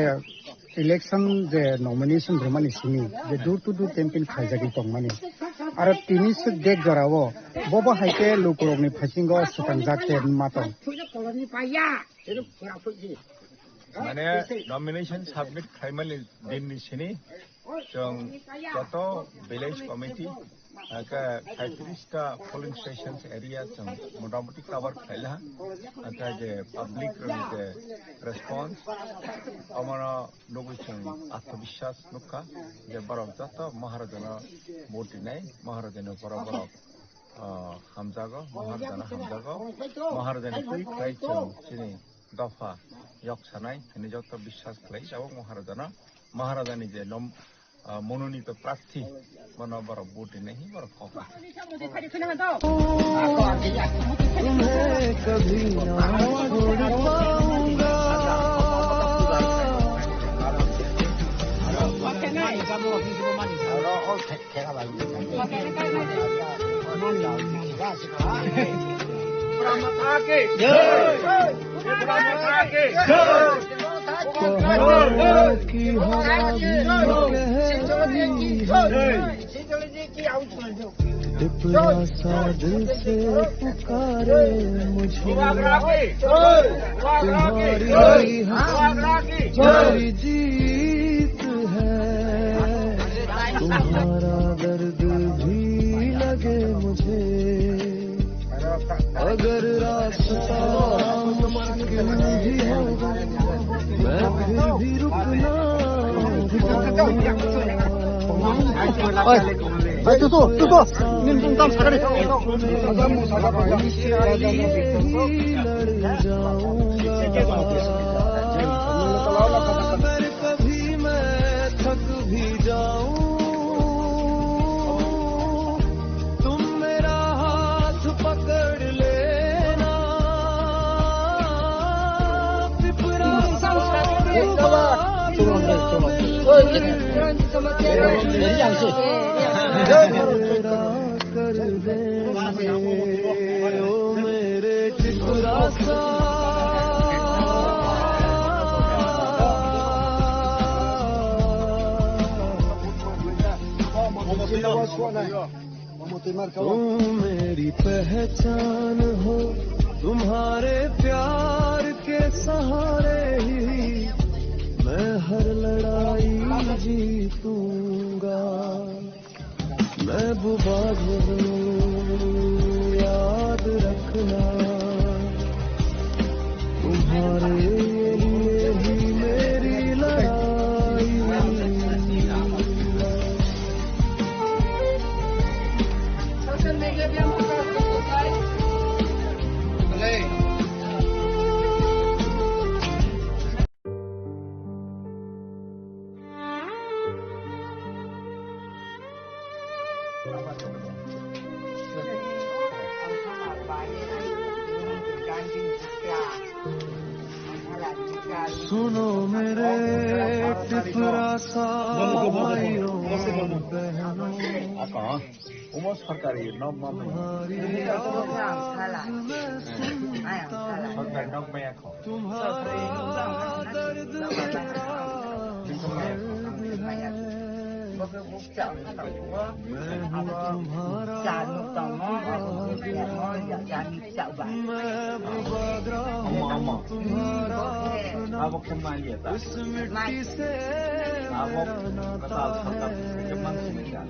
election je nomination rwmani simi je door to door campaign khaijagwi tongmani. Aro tini se dek jorao bobo hai khe lukurokni phasingo swkangjak khe ma tong. Mane nomination submit khlaimani dinni sini chwng joto village committee, hwnkhe thirty-three ta polling stations area chwng motamoti cover khlailaha. Hwnkhe je public rokni je response, omono nugwi chwng atmabiswas nukha je borok joto Maharajano vote rinai, Maharajani borok borok, ah, hamjago, Maharajano hamjago, Maharajani twi khlai chwng chini dopha yok sanai hwnwi joto biswas khlai, tabuk Maharajano, Maharajani je nom-, ah, mononito prarthi, bono borok vote rinai hwnwi borok kok. Tripura सा दिल से पुकारे मुझे, तुम्हारी हमारी जीत है, तुम्हारा दर्द भी लगे मुझे। अगर रास्ता मुश्किल भी होगा, मैं फिर भी रुकना चाहूंगा। Oi, oi, tutu, tutu. Ini tentang sekali. अगर कभी मैं थक भी जाऊं, तुम मेरा हाथ पकड़ लेना। त्रिपुरा सा कर दे ओ मेरे त्रिपुरा सा। तुम मेरी पहचान हो, तुम्हारे प्यार के सहारे ही मैं हर लड़ाई जीतूंगा। महबूबा ज़रूर याद रखना, तुम्हारे लिए ही मेरी लड़ाई। सुनो मेरे टिपरा सा भाइयों बहनों। Omo sarkari nok ma maya. Sarkari nok maya kho. Omo, omo. Abo khe maya ta. Abo kwtal sarkar se khe man sini ta.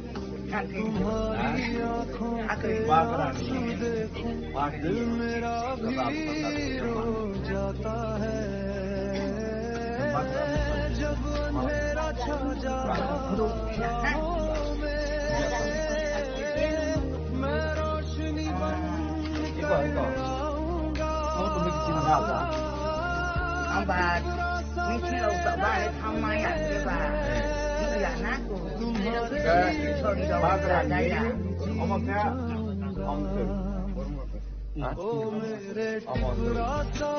Ang ba, ni thilo sa ba, thang ma ya, ba. Bagrani, omo khe, omo khe. Ha? Omo khe. Oro, oro.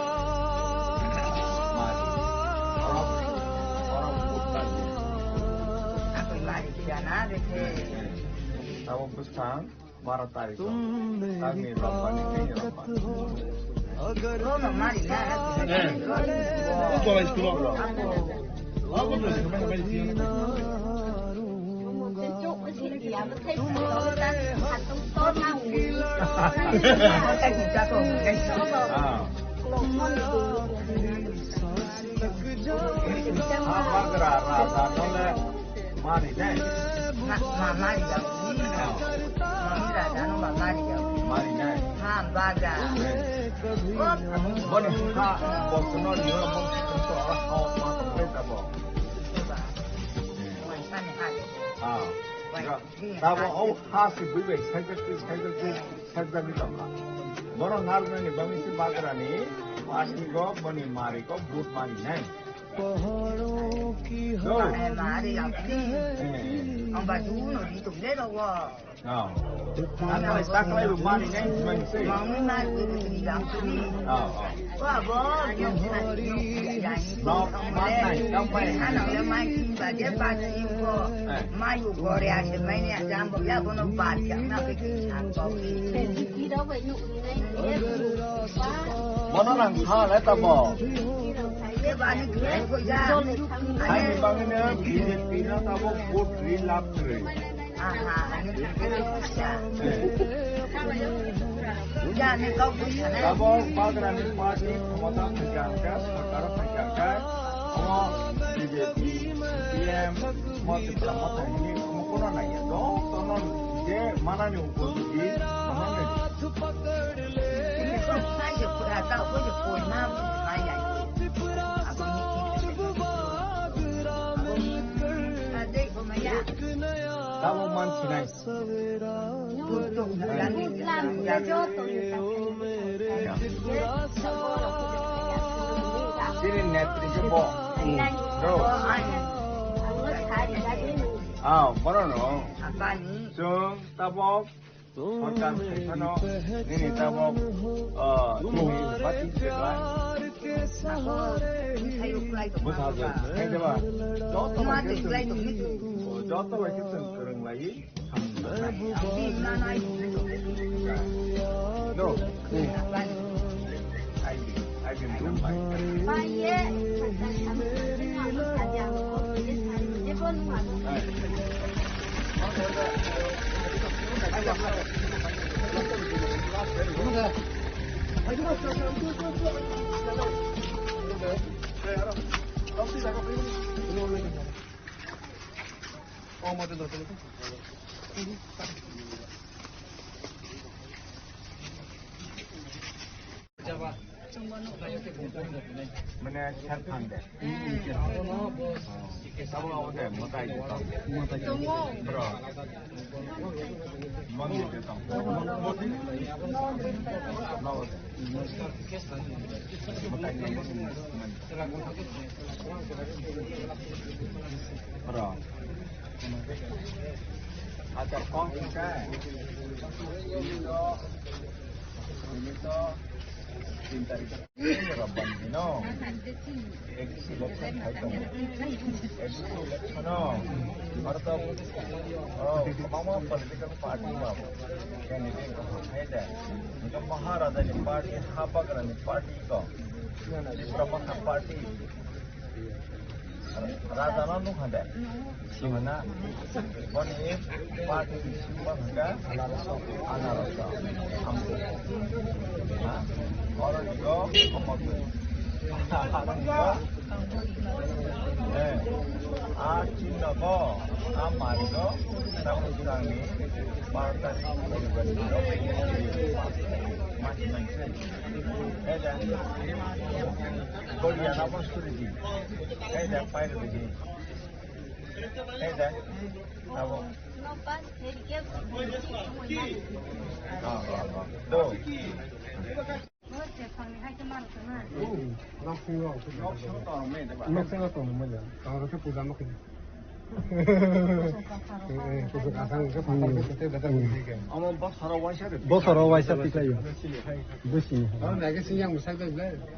Abo bwskang. Baro tarikh o, tamni robbani, tini robbani. Ah. Ah, bagra, raja, nole. Mari nai. Ma, ma, mari ya. Mami raja no ba mari ya. Mari nai. Ha, baga. Boni ha, bosno niyo, bosno to, ha, ma, ma, ma, ma. Ah. Tabo o ha si bui bai, sajak si, sajak si, sajak ni tongka. Bono nal nani bami si bagra ni, pas ni go, boni mari go, but mari nai. Pahadon ki. Ang ba duno di tum le daw. Ah. Ang ba taklai ru mani nai mani se. Mangni ma di di yang ni. Ah, ah. Wa bo yung sa yung ya. No, ma nai, ka pai. Ano ya mai kin ba je ba ni ko. Eh. Mai yu ko re a se mai ni a jam bo ya bo no ba ya na ke ki sa ko. Mono nang kha le tamo. Hai ni bangni B J P no tamo vote ri lab kre. Tamo bagrani party khomota phaikha, sorkar phaikha, omo B J P, C P M, Motha, Motha hini omo kono naiya. Jotono je manani upor di, omo nai. Tabuk man sinai. Chini netri ke bo. Bro. Ah, bono no. Chwng tabuk. Sorkar phaisano nini tabuk, ah, twi bati se khlai. Bwsajwk, khaideba. Joto bai khe chwng, joto bai khe chwng kwrwng lai. No. Mane, self fund de. Sabo abo de, motai de. Bro. Mangni de tong. Bro. Motai de. Bro. Acha, kong ka. Ini to, ini to, tin tarik. Rabban dino. X election khai tongo. X election o. Aro to, oh, kwbangma political party ba candidate ko khai de. Hingke Maharaja ni party, Habagra ni party ko. Tipra Motha party. Raja no nukha de. Simana. Boni party ni sima hwnkha Anarosa. Ambo. Ha? Oro ni go Ambo. Oro ni go. Eh. A chinno go. A mari go. Tamo jurang ni. Party ni. Mati nang se. Eh, da. Bodi ana bos kuri di. Kaida, paida di. Kaida. Abo. Ah, ah, ah. Do. Nok singo tong me de ba. Nok singo tong me de. Tang ro se puja mo kini. Kusuk asang ke phatar ke tete betar ke. Amo bosoro waisa de. Bosoro waisa tiklayo. Busi. Aro nage sing yang musak de.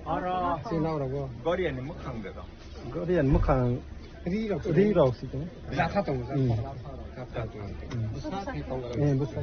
Aro sing nang rogo. Goriani mukhang de do. Goriani mukhang. Ri rok. Ri rok si to. Jatha tong. Hmm. Jatha tong. Hmm. Busa thai tong. Eh, busa.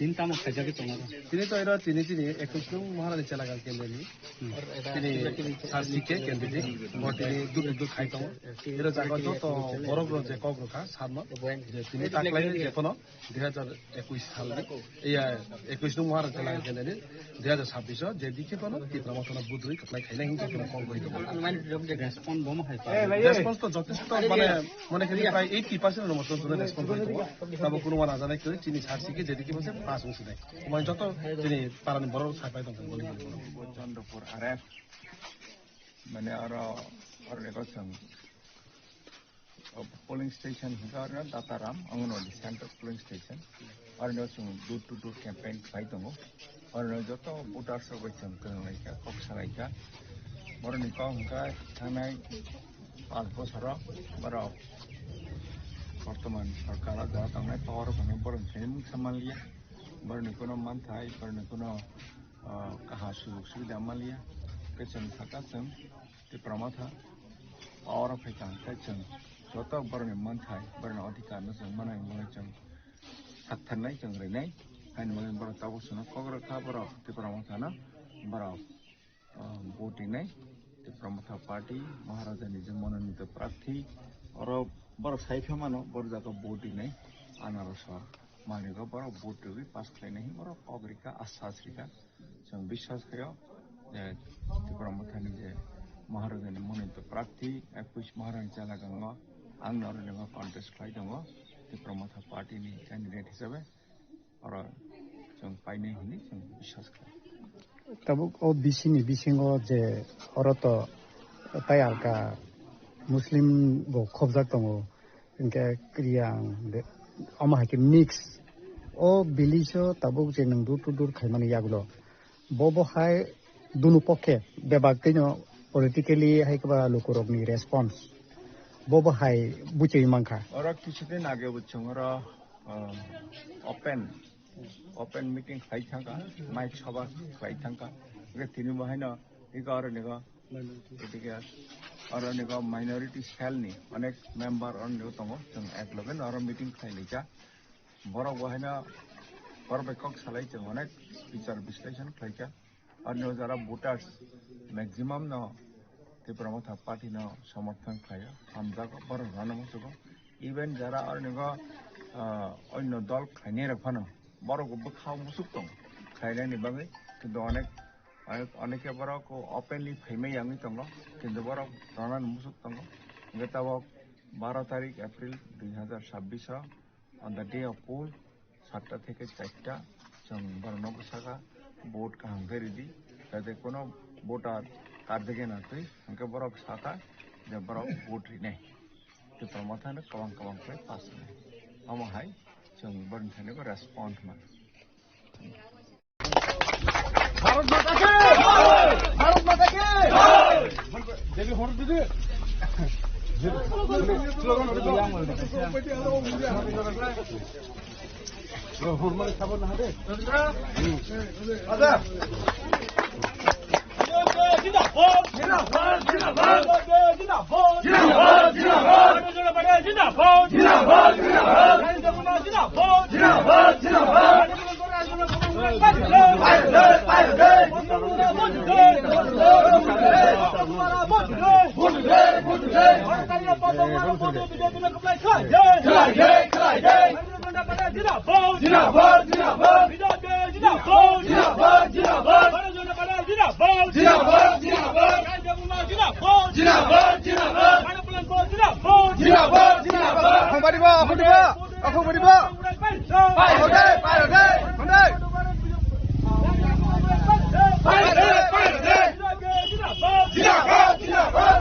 Tin tamo khaijagwi tongo. Tini to ero tini tini ekus nung Maharani Chelagang kendeni. Hmm. Tini sar sike kendeni. Mo tini duk duk khai tongo. Ero jaga joto borok rok je kok rokha sarno. Je tini taklai je kono dui hajar ekus salni. Iya, ekus nung Maharani Chelagang kendeni. Dui hajar sabbish o je dikhe kono Tipra Motha no budui kwplai khaina hinwi kono call goi tongo. Respond bomo hai pa. Response to jotesto mane, mane khe prai eighty percent no motom response goi tongo. Tabo kuno wana jana khe chini sar sike je dikhe bose pass wngsi nai. Omo joto chini parani borok sai pai tong. Chandapur R F. Mane aro, aro ni kosong. Polling station hingka aro Dataram, Anganwadi Center polling station. Aro no chwng door to door campaign khlai tongo. Aro no joto voters rok bai chwng kwrwng lai kha, kok sa lai kha. Borok ni kok hingka thangnai panch bosoro borok bortoman sorkar o jaga tongnai power o tongnai borok ni thani mungsa manliya. Borok ni kuno manthai, borok ni kuno, ah, kaha sujok subida manliya. Khe chwng saka chwng Tipra Motha power o phaikha hwnkhe chwng joto borokni manthai, borokni adhikar no chwng manai hwnwi chwng saktharnai, chwng rwnai. Haini bagwi borok tabuk chwngno kok rwkha borok Tipra Motha no borok, ah, vote rinai. Tipra Motha party, Maharaja ni je mononito prarthi, oro borok sai khe mano, borok jaga vote rinai, anaros o manwi borok vote rwgwi pass khlainai hinwi borok kok rikha, asas rikha. Chwng biswas khaio je Tipra Mothani je Maharajani monito prarthi, ekus Maharani Chelagango ang norok contest khlai tongo Tipra Motha party ni candidate hisabe, oro chwng painai hinwi chwng biswas khaio. Tabuk o B C ni bisingo je oro to tai alka Muslim bo khobjak tongo. Hingke Kriang de, omo hai khe mix. O village o tabuk je nwng door to door khaimani yagulo. Bo bo hai dunu pokhe bebak tei no politically hai khe ba lukurokni response. Bo bo hai buchwi mankha. Oro kisu din age bo chwng oro, ah, open, open meeting khlai thangkha, mic sabha khlai thangkha. Hingke tini bo haino Ego aro nigo, etike aro nigo minority cell ni onek member aro nigo tongo, chwng ek loge no aro meeting khlai laijak. Borok bo haino borok bai kok salai chwng onek bichar bisleson khlaijak. Aro nigo jara voters maximum no Tipra Motha party no somorthon khlaio, hamjago, borok rano muchugo. Even jara aro nigo, ah, onno dol khlainai rok phano borok bo bwkha o musuk tongo khlainani bagwi, kintu onek Onek, oneke borok openly phaimai yangwi tongo, kintu borok ronani musuk tongo. Hingke tabok baro tarik April dui hazar sabbish o, on the day of poll, satta theke charta, chwng borokno bwsakha vote kaham khe ridi, jate kuno voter karjagena twi, hingke borok sakha je borok vote rinai. Tipra Mothano kwbang kwbang khe pass wngnai. Omo hai chwng borokni thani bo respond mano. Bharat माता की भारत माता की। देवी होर दीदी। होर मारे खबर ना दे। Jinabad, jinabad. Jinabad, jinabad. Jinabad, jinabad. Jinabad, jinabad. Jinabad, jinabad. Jinabad, jinabad. Jinabad, jinabad. Akhung bari ba, akhung bari ba. Akhung bari ba. Pai hode, pai hode. Hode. Pai hode, pai hode. Jinabad, jinabad.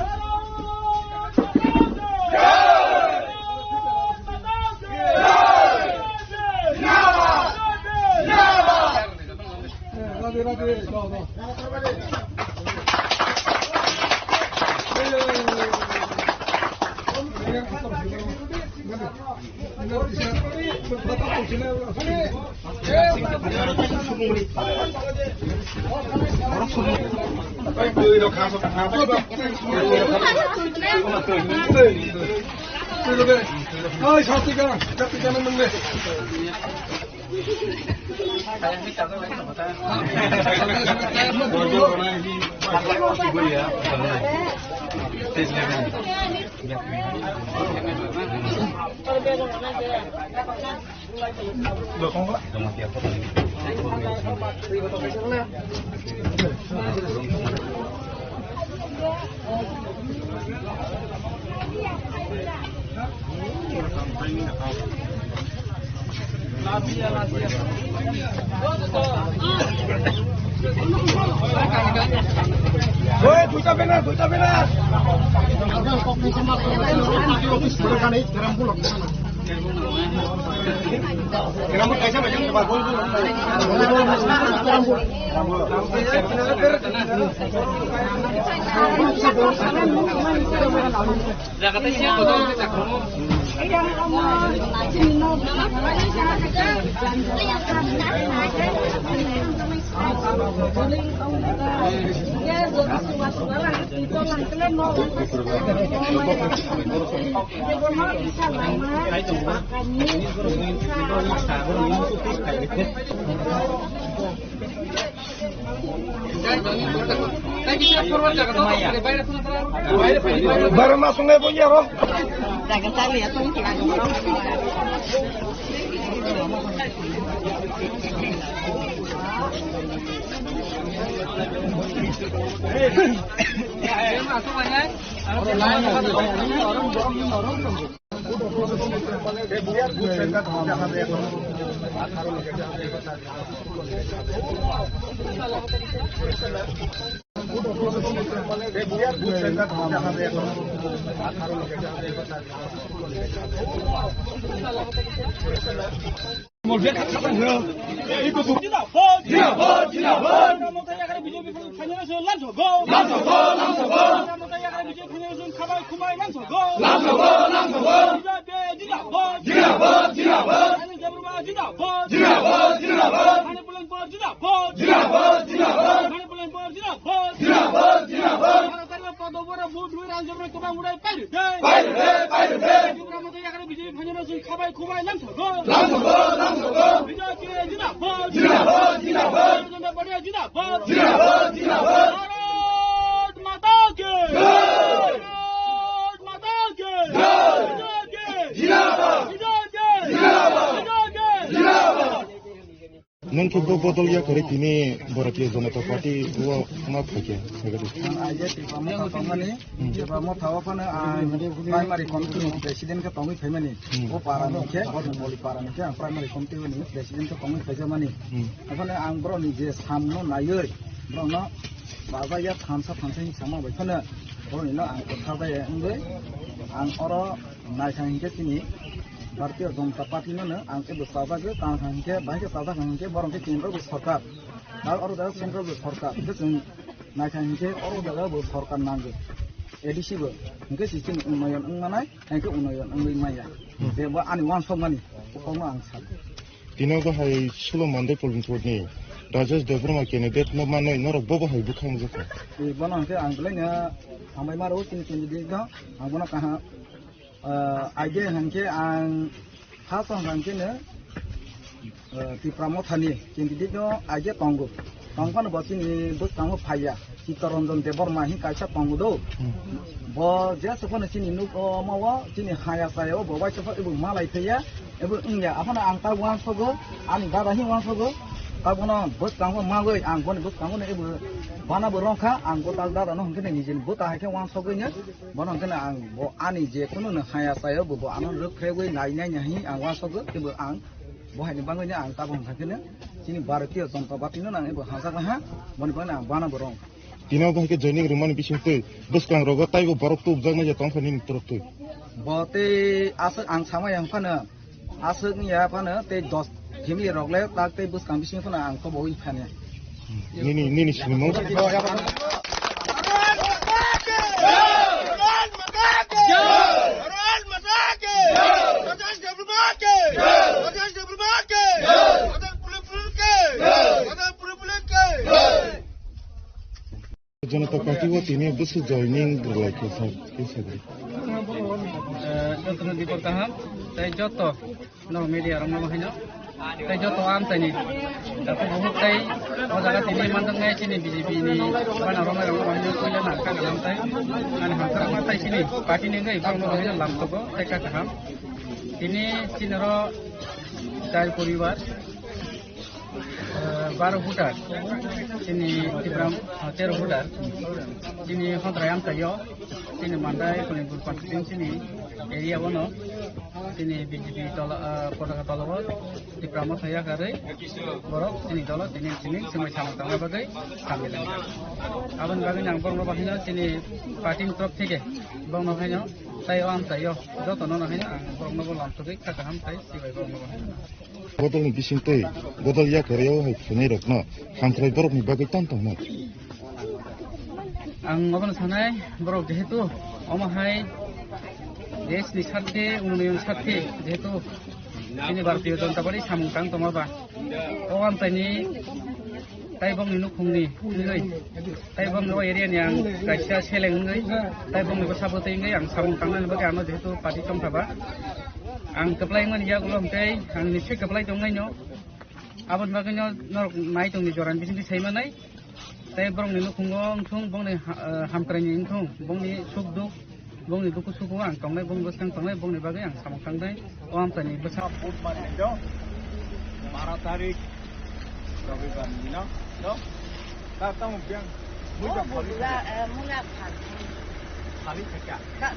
Oi, duita banner, duita banner. Barama sungai punya roh. Zindabad, zindabad. Zindabad, zindabad. Lamsogo, lamsogo. Lamsogo, lamsogo. Khabai, khubai, lamsogo. Lamsogo, lamsogo. Zindabad, zindabad. Zindabad, zindabad. Ani Debbarma, zindabad. Zindabad, zindabad. Ani Bulanpur, zindabad. Zindabad, zindabad. Ani Bulanpur, zindabad. Zindabad, zindabad. Bharatarni podobora vote rwi rangjak rwi kwbang urai pairwkhe. Pairwkhe, pairwkhe. Debbarma tei yakarwi B J P phainani song khabai khubai lamsogo. Lamsogo, lamsogo. B J P zindabad. Zindabad, zindabad. Bharatiya Janata Party zindabad. Zindabad, zindabad. Bharat Mata ki. Jai. Bharat Mata ki. Jai. B J P. Zindabad. B J P. Zindabad. B J P. Zindabad. Nwng khe bo bodol yakarwi tini Bharatiya Janata Party o ma phaikhe, phaibaidi. Ang aije Tipra Motha tongmani, Tipra Motha o phano ang primary committee ni president khe tongwi phaimani. Hmm. O para ni khe, Bodolboli para ni khe ang primary committee ni president khe tongwi phaijakmani. Hmm. Okhane ang borok ni je samno naiwi, borok no baja ya thansa thansa hin sama bai phano, borok ni no ang kwtha bai wngwi, ang oro Naithang hinkhe chini Bharatiya Janata Party no no ang teibo chajagwi, tang thang hinkhe, bahai khe chajak thang hinkhe, borok hinkhe kendro bo sorkar, aro oro jaga central bo sorkar, hinkhe chwng naithang hinkhe oro jaga bo sorkar nango, A D C bo, hinkhe si chini unnoyon wng manai, hinkhe unnoyon wngwi manya. Hmm. Bebo ani uansukmani, kokno ang sal. Tino bahai sulo Mandai Polongpur ni Rajesh Debbarma candidate no manwi norok bo bahai bwkhang jokha. Bono hinkhe ang belai no hambai maro chini candidate no, ang bono kaham. Ah, aige hwnkhe ang first hwnkhe no, ah, Tipra Mothani candidate no aige tongo. Tongphano bo chini bwskango phaiya. Chittaranjan Debbarma hin kaisa tongo do. Hmm. Bo jesa phano chini nuk, o, ma o chini haya saya o bo waisa pha ebo malai phaiya. Ebo wngya. Aphano ang ta uansogo, ani dada hin uansogo. Ta bono bwskango malai ang boni bwskango no ebo bana bo rongkha. Ang bo ta dada no hwnkhe nini jin bo ta hai khe uansogwi no. Bono hwnkhe no ang bo ani je kunu no haya sayo bo, bo ano rwkhrewgwi nai nai nai ang uansukgo, teibo ang bo haini bagwi no ang tabuk hwnkha khe no chini Bharatiya Janata Party no nang ebo hamjak laha, boni bagwi no ang bana bo rong. Tino bo hai khe joining rwmani bisingtwi bwskang rogo taibo borok tubujak nai je tongkha nini torok twi. Bo tei aswk ang samaya hwnkha no. Aswk wngya phano tei dos family rok le tak tei bwskang bising phano ang kobo wi phani. Nini, nini sinimung? To party o tini bwswk joining rwlai khe sa, khe sa di. Eh, jotono dibor kaham, tei joto no media rok no haino, tei joto amchaini. Tato buhuk tei o jaga tini manjaknai chini B J P ni bana romai rok no haino puila nang kha kalam tei ani hamkra ma tei chini party ni wngwi borok no haino lam togo tei kha kaham. Tini chini ro char poribar. Eh, baro voter, chini Tipra, eh, tero voter, chini Hondrai amchaio, chini Mandai, Kolimpur constituency ni area bono, chini B J P tola, eh, potaka tola o, Tipra Motha yakarwi, borok chini dolo, chini, chini, chini samung tangna bagwi samung tangna. Aboni bagwi ang borokno bahino chini party ni torop theke, borokno bahino, tai o amchaio, jotono no haino ang borokno bo lam togwi kha kaham tai sibai borokno bahino. Bodolni bisingtwi bodol yakarwi hai phainairokno hamkrai borokni bagwi tong tongno. Ang obono sanai, borok jehetu omo hai deshni sarthe, unnoyon sarthe, jehetu chini Bharatiya Janata Party samung tang tongma ba, o amchaini tai bongni nukhungni wngwi, tai bongni o area ni ang kaisa seleng wngwi, tai bongni bwsa bwtwi wngwi ang samung tangnani bagwi ano jehetu party tongkha ba, ang kwplai wngmani yagulo hwnkhe ang nisi kwplai tongnaino, aboni bagwino norok nai tongni jorani bisingtwi sai manai, tai borokni nukhungo wngthung, bongni ha-, eh, hamkraini wngthung, bongni suk duk, bongni dukhu sugo ang tongnai, bongni bwskang tongnai, bongni bagwi ang samung tangnai, o amchaini bwsa. Vote mani do, baro tarik, Robibar ni no, do, ta tamo biang, mui Oh, ba khali bula, eh, mula phan. Khali thaka. Ka,